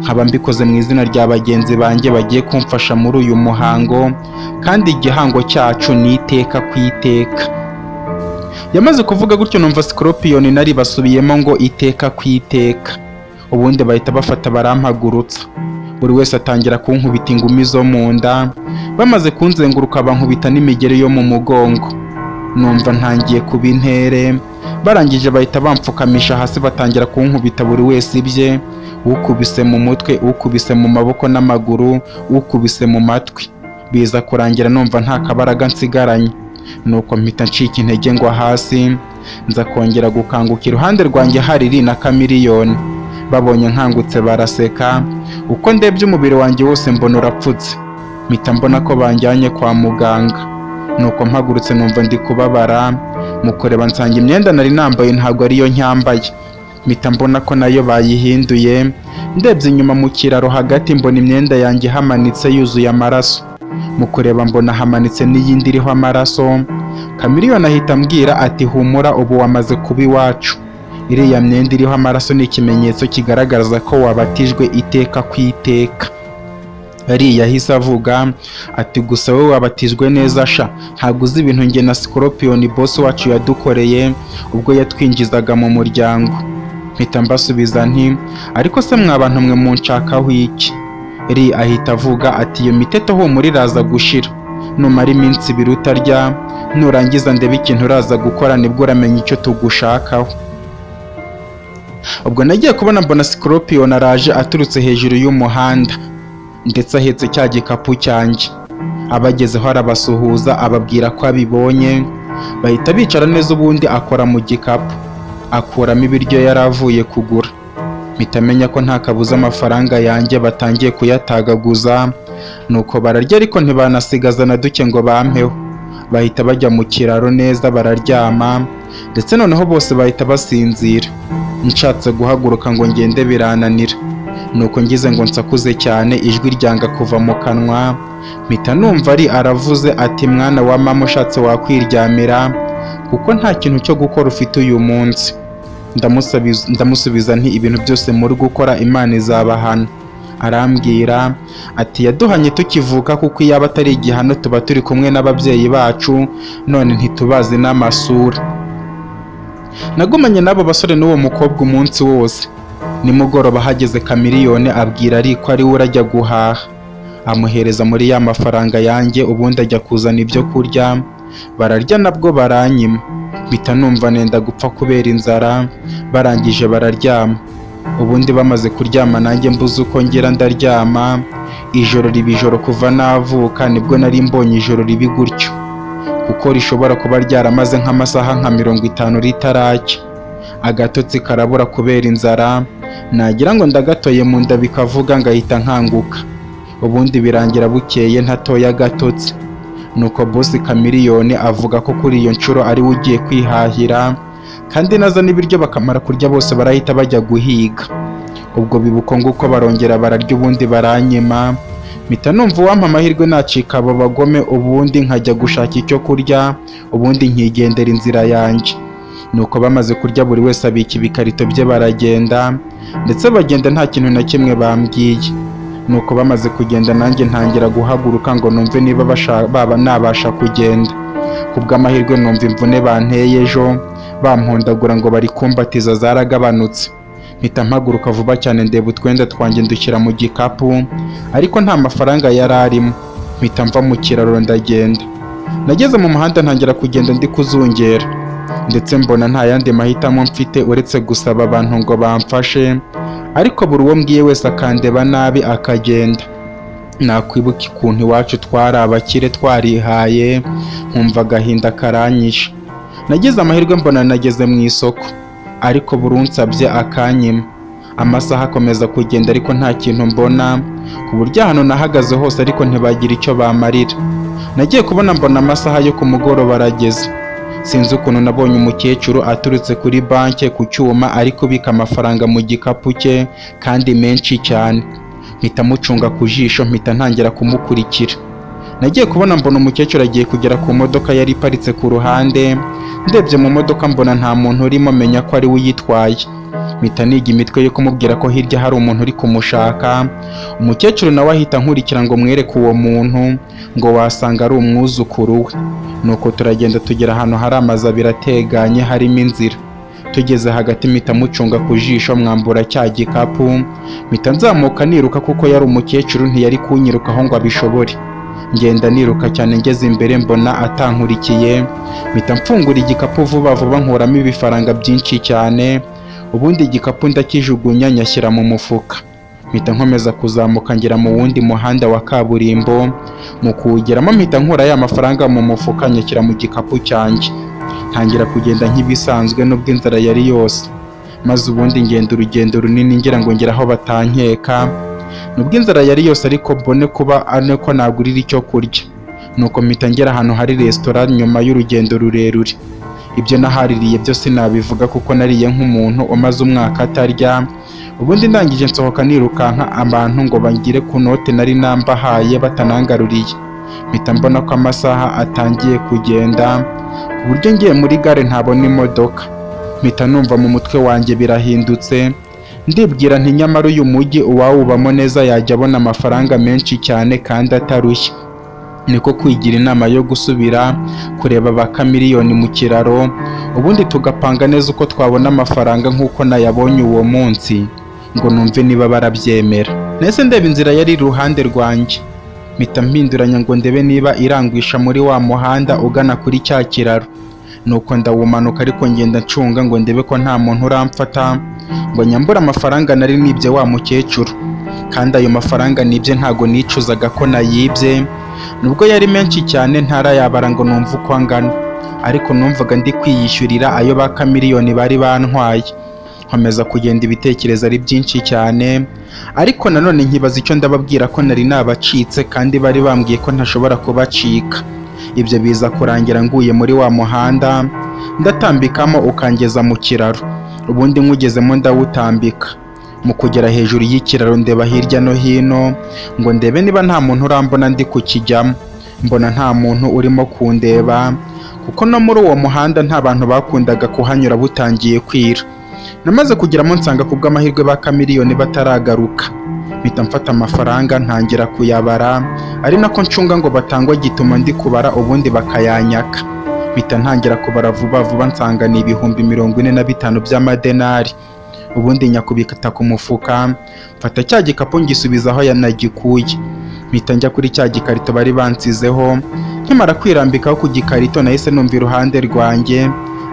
Nkaba mbikoze mu izina rya bagenzi banjye bagiye kumfasha muri uyu muhango, kandi igihango cyacu ni iteka ku iteka." Yamaze kuvuga gutyo, numva Scorpion nari basubiyemo ngo "iteka ku iteka". Ubundi bahita bafata barampagurutsa, buri wese atangira kunkubita ingumi zo mu nda. Bamaze kunzenguruka, bankubita n'imigeri yo mu mugongo, numva ntangiye kuba intere. Barangije bahita bamfukamisha hasi, batangira kunkubita buri wese ibye: ukubise mu mutwe, ukubise mu maboko n'amaguru, ukubise mu matwi. Biza kurangira numva nta kabaraga nsigaranye, nuko mpita ncika intege ngwa hasi. Nza kongera gukanguka iruhande rwanjye hari Ri na Kamiliyoni. Babonye nkangutse baraseka. Uko ndebye umubiri wanjye wose mbona urapfutse, mpita mbona ko banjyanye kwa muganga. Nuko mpagurutse numva ndi kubabara. Mu kureba nsanga imyenda nari nambaye ntabwo ariyo ncyambaye, mpita mbona ko nayo bayihinduye. Ndebye inyuma mu kiraro hagati, mbona imyenda yanjye ihamanitse yuzuye amaraso. Mu kureba mbona hamanitse n'iyindi iriho amaraso. Kamiliyoni ahita ambwira ati: "Humura, ubu wamaze kuba iwacu. Iriya myenda iriho amaraso ni ikimenyetso kigaragaza ko wabatijwe iteka ku iteka." Ari yahise avuga ati: "Gusa wowe wabatijwe neza sha, ntabwo uzi ibintu njye na Scorpion boss wacu yadukoreye ubwo yatwinjizaga mu muryango." Mpita mbasubiza nti: "Ariko se mwa bantu mwe, munshakaho iki?" Ri ahita avuga ati: "Iyo miteto humura iraza gushira numara iminsi 2 utarya. Nurangiza ndebe ikintu uraza gukora, nibwo uramenya icyo tugushakaho." Ubwo nagiye kubona mbona Scorpion araje aturutse hejuru y'umuhanda, ndetse ahetse cya gikapu cyanjye. Abagezeho arabasuhuza, ababwira ko abibonye. Bahita bicara neza, ubundi akora mu gikapu akuramo ibiryo yari avuye kugura. Mpita menya ko nta kabuza amafaranga yanjye batangiye kuyatagaguza. Nuko bararya, ariko ntibanasigaza na duke ngo bampeho. Bahita bajya mu kiraro neza bararyama, ndetse noneho bose bahita basinzira. Nshatse guhaguruka ngo ngende birananira. Nuko ngize ngo nsakuze cyane, ijwi ryanga kuva mu kanwa. Mpita numva ari aravuze ati: "Mwana wa mama, ushatse wakwiryamira kuko nta kintu cyo gukora ufite uyu munsi." Ndamusubiza nti: "Ibintu byose muri gukora, Imana izabahana." Arambwira ati: "Yaduhanye tukivuka, kuko iyaba atari igihano tuba turi kumwe n'ababyeyi bacu, none ntitubazi n'amasura." Nagumanye n'abo basore n'uwo mukobwa umunsi wose. Nimugoroba hageze, Kamiliyoni abwira ariko ari we urajya guhaha, amuhereza muri ya mafaranga yanjye, ubundi ajya kuzana ibyo kurya. Bararya, nabwo baranyima. Mpita numva nenda gupfa kubera inzara. Barangije bararyama. Ubundi bamaze kuryama, nanjye mbuze uko ngira ndaryama. Ijoro riba ijoro. Kuva navuka nibwo nari mbonye ijoro ribi gutyo, kuko rishobora kuba ryaramaze nk'amasaha nka 50 ritaracya. Agatotsi karabura kubera inzara, nagira ngo ndagatoye mu nda bikavuga, ngahita nkanguka. Ubundi birangira bukeye ntatoye agatotsi. Nuko boss Kamiliyoni avuga ko kuri iyo nshuro ari we ugiye kwihahira, kandi nazana ibiryo bakamara kurya bose barahita bajya guhiga. Ubwo bibuko nguko, barongera bararya, ubundi baranyima. Mpita numva uwampa amahirwe nacika abo bagome, ubundi nkajya gushaka icyo kurya, ubundi nkigendera inzira yanjye. Nuko bamaze kurya, buri wese abika ibikarito bye baragenda, ndetse bagenda nta kintu na kimwe bambwiye. Nuko bamaze kugenda, nanjye ntangira guhaguruka ngo numve niba baba nabasha kugenda. Kubw'amahirwe numva imvune banteye ejo bampondagura ngo bari kumbatiza zaragabanutse. Mpita mpaguruka vuba cyane, ndeba utwenda twanjye ndushyira mu gikapu, ariko nta mafaranga yari arimo. Mpita mva mu kiraro ndagenda. Nageze mu muhanda ntangira kugenda ndi kuzungera, ndetse mbona nta yandi mahitamo mfite uretse gusaba abantu ngo bamfashe, ariko buri uwo mbwiye wese akandeba nabi akagenda. Nakwibuka ukuntu iwacu twari abakire twarihaye, nkumva agahinda karanyishe. Nagize amahirwe mbona nageze mu isoko, ariko buri unsabye akanyima. Amasaha akomeza kugenda, ariko nta kintu mbona, ku buryo ahantu nahagaze hose ariko ntibagira icyo bamarira. Nagiye kubona mbona amasaha yo ku mugoroba arageze. Sinzi ukuntu nabonye umukecuru aturutse kuri banki ku cyuma ari kubika amafaranga mu gikapu cye, kandi menshi cyane. Mpita mucunga ku jisho, mpita ntangira kumukurikira. Nagiye kubona mbona umukecuru agiye kugera ku modoka yari iparitse ku ruhande. Ndebye mu modoka mbona nta muntu urimo, menya ko ari we uyitwaye. Mpita niga imitwe yo kumubwira ko hirya hari umuntu uri kumushaka. Umukecuru nawe ahita ankurikira ngo mwereke uwo muntu, ngo wasanga ari umwuzukuru we. Nuko turagenda tugera ahantu hari amazu abiri ateganye harimo inzira. Tugeze hagati mpita mucunga ku jisho, mwambura cya gikapu, mpita nzamuka niruka, kuko yari umukecuru ntiyari kunyirukaho ngo abishobore. Ngenda niruka cyane, ngeze imbere mbona atankurikiye, mpita mfungura igikapu vuba vuba, nkuramo ibifaranga byinshi cyane. Ubundi igikapu ndakijugunya, nyashyira mu mufuka, mpita nkomeza kuzamuka ngera mu wundi muhanda wa kaburimbo. Mu kuwugeramo mpita nkura ya mafaranga mu mufuka, nyashyira mu gikapu cyanjye, ntangira kugenda nk'ibisanzwe nubwo inzara yari yose. Maze ubundi ngenda urugendo runini ngira ngo ngere aho batankeka, nubwo inzara yari yose, ariko mbone kuba ari ko nagurira icyo kurya. Nuko mpita ngera ahantu hari resitora nyuma y'urugendo rurerure. Ibyo nahaririye byose nabivuga, kuko nariye nk'umuntu umaze umwaka atarya. Ubundi ndangije nsohoka nirukanka, abantu ngo bangire ku note nari nambahaye batanangaruriye. Mpita mbona ko amasaha atangiye kugenda, ku buryo ngiye muri gare ntabona imodoka. Mpita numva mu mutwe wanjye birahindutse, ndibwira nti: "Nyamara uyu mujyi uwawubamo neza yajya abona amafaranga menshi cyane kandi atarushye." Niko kwigira inama yo gusubira kureba ba Kamiliyoni mu kiraro, ubundi tugapanga neza uko twabona amafaranga nk'uko nayabonye uwo munsi, ngo numve niba barabyemera. Nahise ndeba inzira yari iruhande rwanjye, mpita mpinduranya ngo ndebe niba irangwisha muri wa muhanda ugana kuri cya kiraro. Nuko ndawumanuka, ariko ngenda ncunga ngo ndebe ko nta muntu uramfata ngo nyambure amafaranga nari nibye wa mukecuru. Kandi ayo mafaranga nibye ntago nicuzaga ko nayibye, nubwo yari menshi cyane ntarayabara ngo numve uko angana, ariko numvaga ndi kwiyishyurira ayo ba Kamiliyoni bari bantwaye. Nkomeza kugenda, ibitekerezo ari byinshi cyane, ariko nanone nkibaza icyo ndababwira ko nari nabacitse, kandi bari bambwiye ko ntashobora kubacika. Ibyo biza kurangira nguye muri wa muhanda, ndatambikamo ukangeza mu kiraro. Ubundi nywugezemo ndawutambika. Mu kugera hejuru y'ikiraro ndeba hirya no hino ngo ndebe niba nta muntu urambona ndi kukijyamo. Mbona nta muntu urimo kundeba, kuko no muri uwo muhanda nta bantu bakundaga kuhanyura butangiye kwira. Namaze kugeramo nsanga ku bw'amahirwe ba Kamiliyoni bataragaruka. Mpita mfata amafaranga ntangira kuyabara, ari nako ncunga ngo batangwa gituma ndi kubara ubundi bakayanyaka. Mpita ntangira kubara vuba vuba, nsanga ni 45,000 by'amadenari. Ubundi nyakubita ku mufuka, mfata cya gikapu ngisubiza aho yanagikuye, mpita njya kuri cya gikarito bari bansizeho. Nkimara kwirambikaho ku gikarito nahise numva iruhande rwanjye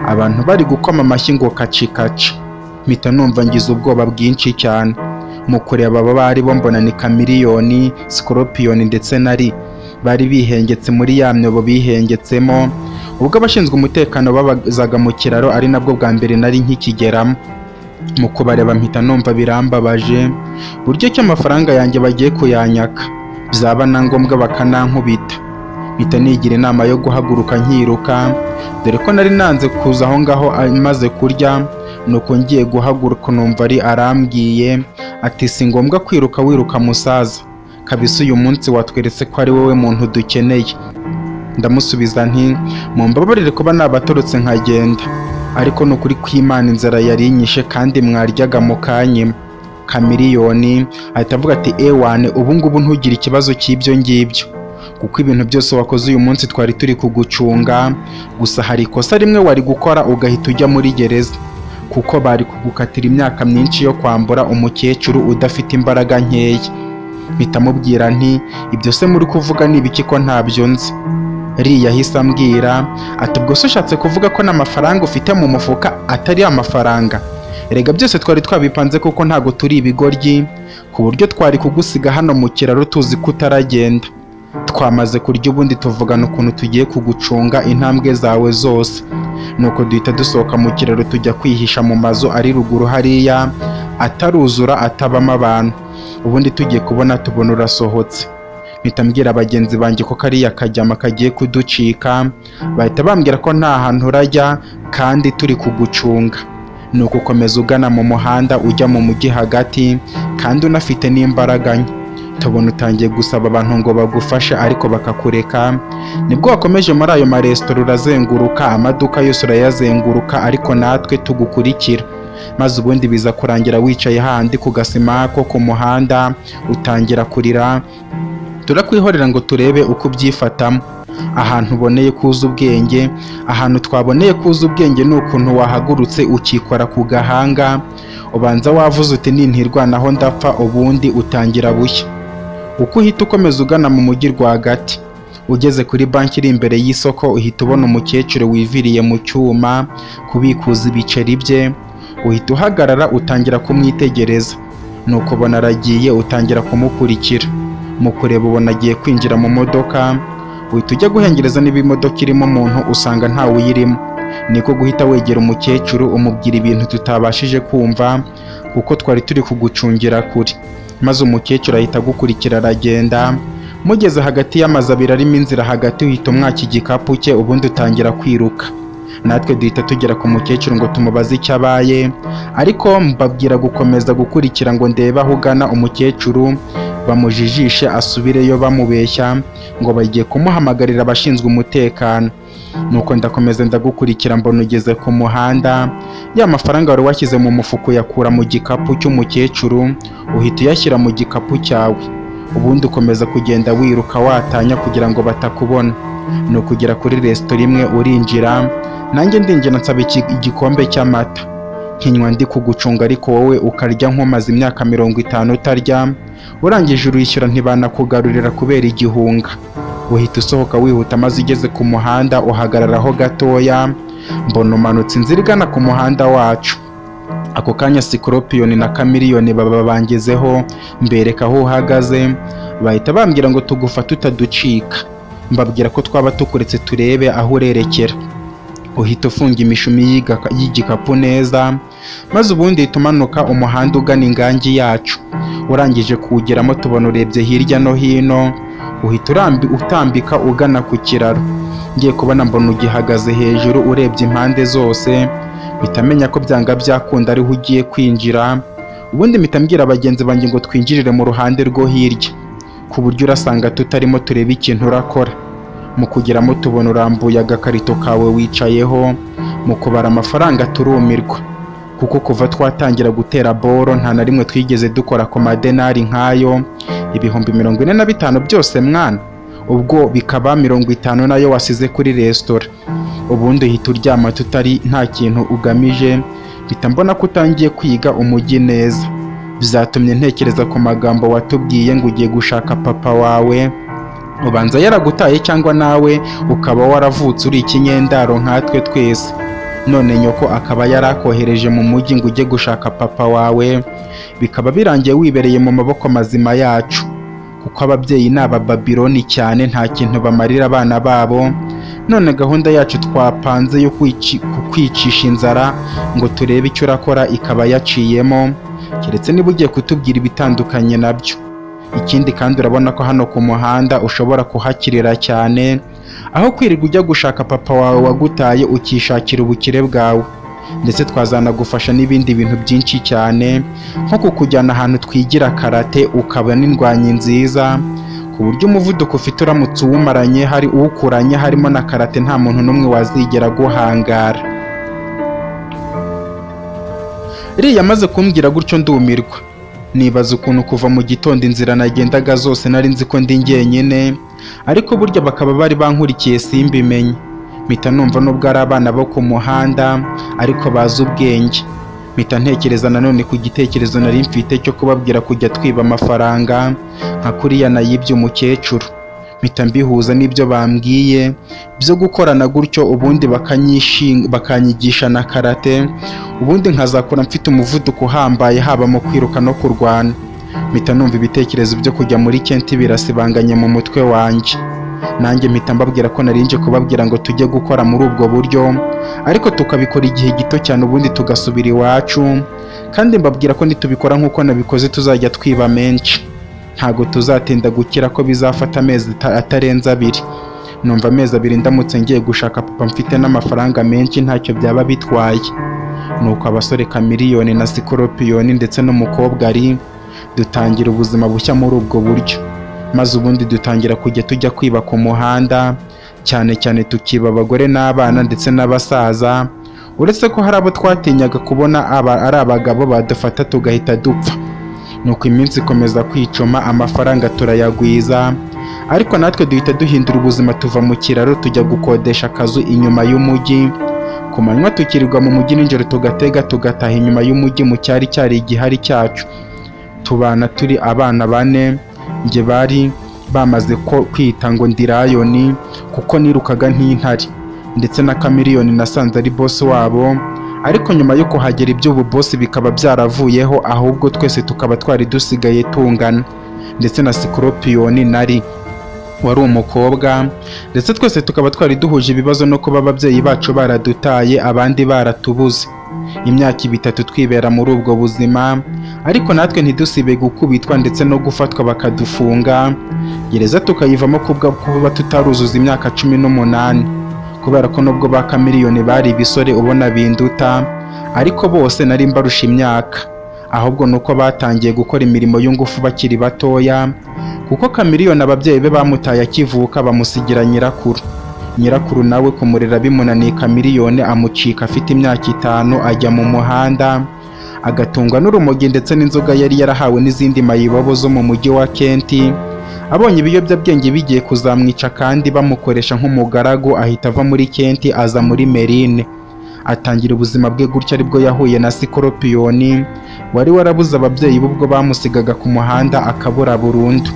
abantu bari gukoma amashyi ngo kaci kaci. Mpita numva ngize ubwoba bwinshi cyane. Mu kureba abo bari bo mbona ni Kamiliyoni, Scorpion ndetse na Ri, bari bihengetse muri ya myobo bihengetsemo ubwo abashinzwe umutekano babazaga mu kiraro, ari nabwo bwa mbere nari nkikigeramo. Mu kubareba mpita numva birambabaje, buryo ki amafaranga yanjye bagiye kuyanyaka, byaba na ngombwa bakanankubita. Mpita nigira inama yo guhaguruka nkiruka, dore ko nari nanze kuza aho ngaho maze kurya. Nuko ngiye guhaguruka numva ari arambwiye ati: "Si ngombwa kwiruka wiruka musaza, kabisa uyu munsi watweretse ko ari wowe muntu dukeneye." Ndamusubiza nti: "Mumbabarire kuba nabatorotse nkagenda, ariko ni ukuri kw'Imana inzara yari inyishe kandi mwaryaga mukanyima." Kamiliyoni ahita avuga ati: "Ewane, ubu ngubu ntugire ikibazo cy'ibyo ngibyo, kuko ibintu byose wakoze uyu munsi twari turi kugucunga. Gusa hari ikosa rimwe wari gukora ugahita ujya muri gereza, kuko bari kugukatira imyaka myinshi yo kwambura umukecuru udafite imbaraga nkeya." Mpita mubwira nti: "Ibyo se muri kuvuga ni ibiki ko ntabyo nzi?" Ri yahise ambwira ati: "Ubwo se ushatse kuvuga ko n'amafaranga ufite mu mufuka atari amafaranga? Erega byose twari twabipanze, kuko ntago turi ibigoryi ku buryo twari kugusiga hano mu kiraro tuzi ko utaragenda. Twamaze kurya, ubundi tuvugana ukuntu tugiye kugucunga intambwe zawe zose, nuko duhita dusohoka mu kiraro tujya kwihisha mu mazu ari ruguru hariya ataruzura atabamo abantu. Ubundi tugiye kubona tubona urasohotse." Mpita mbwira bagenzi banjye ko kariya kajyama kagiye kuducika, bahita bambwira ko nta hantu urajya kandi turi kugucunga. Ni ugukomeza ugana mu muhanda ujya mu mujyi hagati, kandi unafite n'imbaraga nke. Tubona utangiye gusaba abantu ngo bagufashe, ariko bakakureka. Nibwo wakomeje muri ayo maresitora, urazenguruka amaduka yose, urayazenguruka, ariko natwe tugukurikira. Maze ubundi biza kurangira wicaye hahandi ku gasima ko ku muhanda, utangira kurira. Turakwihorera ngo turebe uko ubyifatamo. Ahantu uboneye kuza ubwenge, ahantu twaboneye kuza ubwenge, ni ukuntu wahagurutse ukikora ku gahanga, ubanza wavuze uti: "Nintirwanaho ndapfa." Ubundi utangira bushya, uko uhita ukomeza ugana mu mujyi rwagati. Ugeze kuri banki iri imbere y'isoko, uhita ubona umukecuru wiviriye mu cyuma kubikuza ibiceri bye. Uhita uhagarara, utangira kumwitegereza. Nuko ubona aragiye, utangira kumukurikira. Mu kureba, ubona agiye kwinjira mu modoka. Uhita ujya guhengereza niba imodoka irimo umuntu, usanga ntawe uyirimo. Niko guhita wegera umukecuru, umubwira ibintu tutabashije kumva kuko twari turi kugucungira kure. Maze umukecuru ahita agukurikira, aragenda. Mugeze hagati y'amazu abiri arimo inzira hagati, uhita umwaka igikapu cye, ubundi utangira kwiruka. Natwe duhita tugera ku mukecuru ngo tumubaze icyo abaye, ariko mbabwira gukomeza gukurikira ngo ndebe aho ugana, umukecuru bamujijishe asubireyo bamubeshya ngo bagiye kumuhamagarira abashinzwe umutekano. Nuko ndakomeza ndagukurikira, mbona ugeze ku muhanda, ya mafaranga wari washyize mu mufuka uyakura mu gikapu cy'umukecuru, uhita uyashyira mu gikapu cyawe. Ubundi ukomeza kugenda wiruka watanya kugira ngo batakubona. Ni ukugera kuri resitora imwe, urinjira, nanjye ndinjira, nsaba igikombe cy'amata, nkinywa ndi kugucunga, ariko wowe ukarya nk'umaze imyaka 50 utarya. Urangije urishyura, ntibanakugarurira kubera igihunga. Uhita usohoka wihuta, maze ugeze ku muhanda uhagararaho gatoya. Mbona umanutse inzira igana ku muhanda wacu. Ako kanya Sikoropiyoni na Kamiliyoni baba bangezeho, mbereka aho uhagaze. Bahita bambwira ngo tugufate utaducika. Mbabwira ko twaba tukuretse turebe aho urerekera. Uhita ufunga imishumi y'igikapu neza, maze ubundi uhita umanuka umuhanda ugana ingangi yacu. Urangije kuwugeramo, tubona urebye hirya no hino, uhita utambika ugana ku kiraro. Ngiye kubona mbona ugihagaze hejuru, urebye impande zose, mpita menya ko byanga byakunda ariho ugiye kwinjira. Ubundi mpita mbwira bagenzi banjye ngo twinjirire mu ruhande rwo hirya, ku buryo urasanga tutarimo, turebe ikintu urakora. Mu kugeramo, tubona urambuye agakarito kawe wicayeho. Mu kubara amafaranga turumirwa, kuko kuva twatangira gutera boro nta na rimwe twigeze dukora ku madenari nk'ayo, 45,000 byose mwana, ubwo bikaba 50 nayo wasize kuri resitora. Ubundi uhita uryama tutari nta kintu ugamije. Mpita mbona ko utangiye kwiga umujyi neza. Byatumye ntekereza ku magambo watubwiye ngo ugiye gushaka papa wawe. Ubanza yaragutaye, cyangwa nawe ukaba waravutse uri ikinyendaro nkatwe twese, none nyoko akaba yarakohereje mu mujyi ngo ujye gushaka papa wawe, bikaba birangiye wibereye mu maboko mazima yacu, kuko ababyeyi ni Abababiloni cyane, nta kintu bamarira abana babo. None gahunda yacu twapanze yo kukwicisha inzara ngo turebe icyo urakora ikaba yaciyemo, keretse niba ugiye kutubwira ibitandukanye nabyo. Ikindi kandi, urabona ko hano ku muhanda ushobora kuhakirira cyane, aho kwirirwa ujya gushaka papa wawe wagutaye, ukishakira ubukire bwawe. Ndetse twazanagufasha n'ibindi bintu byinshi cyane, nko kukujyana ahantu twigira karate, ukaba n'indwanyi nziza, ku buryo umuvuduko ufite uramutse uwumaranye, hari uwukuranye harimo na karate, nta muntu n'umwe wazigera aguhangara. Riya amaze kumbwira gutyo ndumirwa, nibaza ukuntu kuva mu gitondo inzira nagendaga zose nari nzi ko ndi njyenyine, ariko burya bakaba bari bankurikiye simbimenye. Mpita numva nubwo ari abana bo ku muhanda ariko bazi ubwenge. Mpita ntekereza nanone ku gitekerezo nari mfite cyo kubabwira kujya twiba amafaranga nka kuriya nayibye umukecuru. Mpita mbihuza n'ibyo bambwiye byo gukorana gutyo, ubundi bakanyigisha na karate, ubundi nkazakura mfite umuvuduko uhambaye haba mu kwiruka no kurwana. Mpita numva ibitekerezo byo kujya muri kenti birasibanganye mu mutwe wanjye. Nanjye mpita mbabwira ko nari nje kubabwira ngo tujye gukora muri ubwo buryo, ariko tukabikora igihe gito cyane, ubundi tugasubira iwacu. Kandi mbabwira ko nitubikora nk'uko nabikoze tuzajya twiba menshi, ntago tuzatinda gukira, ko bizafata amezi atarenze 2. Numva amezi 2 ndamutse ngiye gushaka papa mfite n'amafaranga menshi ntacyo byaba bitwaye. Nuko abasore Kamiliyoni na Sikoropiyoni ndetse n'umukobwa ari dutangira ubuzima bushya muri ubwo buryo, maze ubundi dutangira kujya tujya kwiba ku muhanda, cyane cyane tukiba abagore n'abana ndetse n'abasaza, uretse ko hari abo twatinyaga kubona aba ari abagabo badufata tugahita dupfa. Nuko iminsi ikomeza kwicuma, amafaranga turayagwiza, ariko natwe duhita duhindura ubuzima, tuva mu kiraro tujya gukodesha akazu inyuma y'umujyi. Ku manywa tukirirwa mu mujyi, nijoro tugatega tugataha inyuma y'umujyi mu cyari cyari igihari cyacu. Tubana turi abana bane. Njye bari bamaze ko kwita ngo ndi Lion kuko nirukaga nk'intare, ndetse na Kamiliyoni nasanze ari boss wabo, ariko nyuma yo kuhagera iby'ubu boss bikaba byaravuyeho, ahubwo twese tukaba twari dusigaye tungana, ndetse na Sikoropiyoni nari wari umukobwa, ndetse twese tukaba twari duhuje ibibazo no kuba ababyeyi bacu baradutaye, abandi baratubuze. Imyaka 3 twibera muri ubwo buzima, ariko natwe ntidusibe gukubitwa ndetse no gufatwa bakadufunga, gereza tukayivamo kubwa kuba tutaruzuza imyaka 18, kubera ko nubwo ba Kamiliyoni bari ibisore ubona binduta, ariko bose nari mbarusha imyaka, ahubwo nuko batangiye gukora imirimo y'ingufu bakiri batoya, kuko Kamiliyoni ababyeyi be bamutaye akivuka, bamusigira nyirakuru. Nyirakuru nawe kumurera bimunaniye, Kamiliyoni amucika afite imyaka 5, ajya mu muhanda agatungwa n'urumogi ndetse n'inzoga yari yarahawe n'izindi mayibobo zo mu mujyi wa Kenti. Abonye ibiyobyabwenge bigiye kuzamwica kandi bamukoresha nk'umugaragu, ahita ava muri Kenti aza muri Merine, atangira ubuzima bwe gutyo. Aribwo yahuye na Sikoropiyoni wari warabuze ababyeyi be ubwo bamusigaga ku muhanda akabura burundu,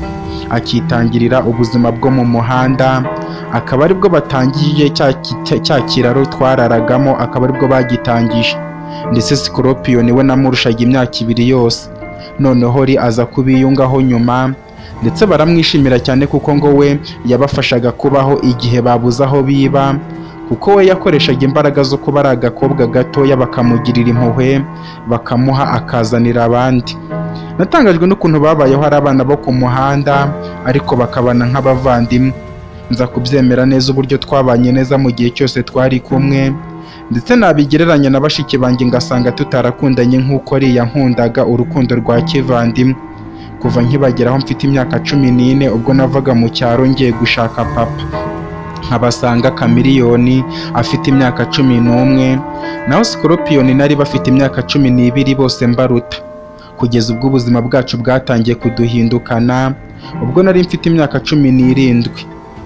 akitangirira ubuzima bwo mu muhanda, akaba aribwo batangiye cya kiraro twararagamo, akaba aribwo bagitangije. Ndetse Sikoropiyoni we namurushaga imyaka 2 yose. Noneho ri aza kubiyungaho nyuma, ndetse baramwishimira cyane kuko ngo we yabafashaga kubaho igihe babuze aho biba, kuko we yakoreshaga imbaraga zo kuba ari agakobwa gatoya, bakamugirira impuhwe bakamuha akazanira abandi. Natangajwe n'ukuntu babayeho ari abana bo ku muhanda ariko bakabana nk'abavandimwe. Nza kubyemera neza uburyo twabanye neza mu gihe cyose twari kumwe, ndetse nabigereranya na bashiki banjye ngasanga tutarakundanye nk'uko ariya nkundaga urukundo rwa kivandimwe. Kuva nkibageraho mfite imyaka 14, ubwo navaga mu cyaro ngiye gushaka papa, nkabasanga Kamiliyoni afite imyaka 11, naho Sikoropiyoni nari bafite imyaka 12, bose mbaruta, kugeza ubwo ubuzima bwacu bwatangiye kuduhindukana ubwo nari mfite imyaka 17,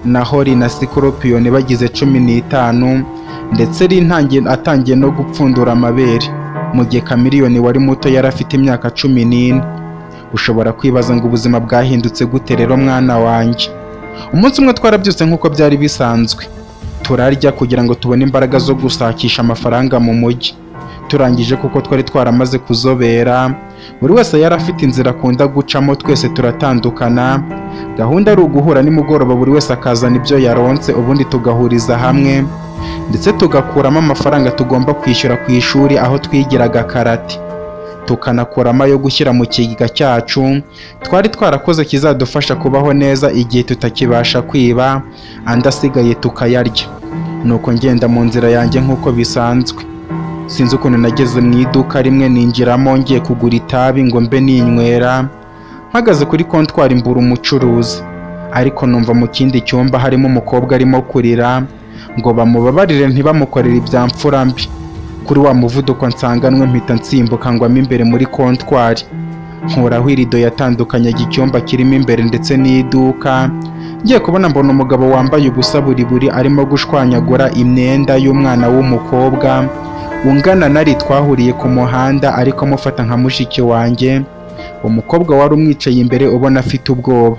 naho Ri na Sikoropiyoni bagize 15, ndetse Ri atangiye no gupfundura amabere, mu gihe Kamiliyoni wari muto yari afite imyaka 14. Ushobora kwibaza ngo ubuzima bwahindutse gute rero mwana wanjye? Umunsi umwe twarabyutse nk'uko byari bisanzwe, turarya kugira ngo tubone imbaraga zo gushakisha amafaranga mu mujyi. Turangije, kuko twari twaramaze kuzobera, buri wese yari afite inzira akunda gucamo, twese turatandukana. Gahunda ari uguhura nimugoroba, buri wese akazana ibyo yaronse, ubundi tugahuriza hamwe, ndetse tugakuramo amafaranga tugomba kwishyura ku ishuri aho twigiraga karate, tukanakuramo ayo gushyira mu kigega cyacu twari twarakoze kizadufasha kubaho neza igihe tutakibasha kwiba, andi asigaye tukayarya. Nuko ngenda mu nzira yanjye nk'uko bisanzwe. Sinzi ukuntu nageze mu iduka rimwe, ninjiramo ngiye kugura itabi ngo mbe ninywera. Mpagaze kuri kontwari mbura umucuruzi, ariko numva mu kindi cyumba harimo umukobwa arimo kurira ngo bamubabarire ntibamukorere ibya mfura mbi. Kuri wa muvuduko nsanganwe mpita nsimbuka ngwamo imbere muri kontwari, nkuraho irido yatandukanyaga icyumba kirimo imbere ndetse n'iduka. Ngiye kubona mbona umugabo wambaye ubusa buri buri arimo gushwanyagura imyenda y'umwana w'umukobwa ungana nari twahuriye ku muhanda, ariko amufata nka mushiki wanjye. Umukobwa wari umwicaye imbere ubona afite ubwoba.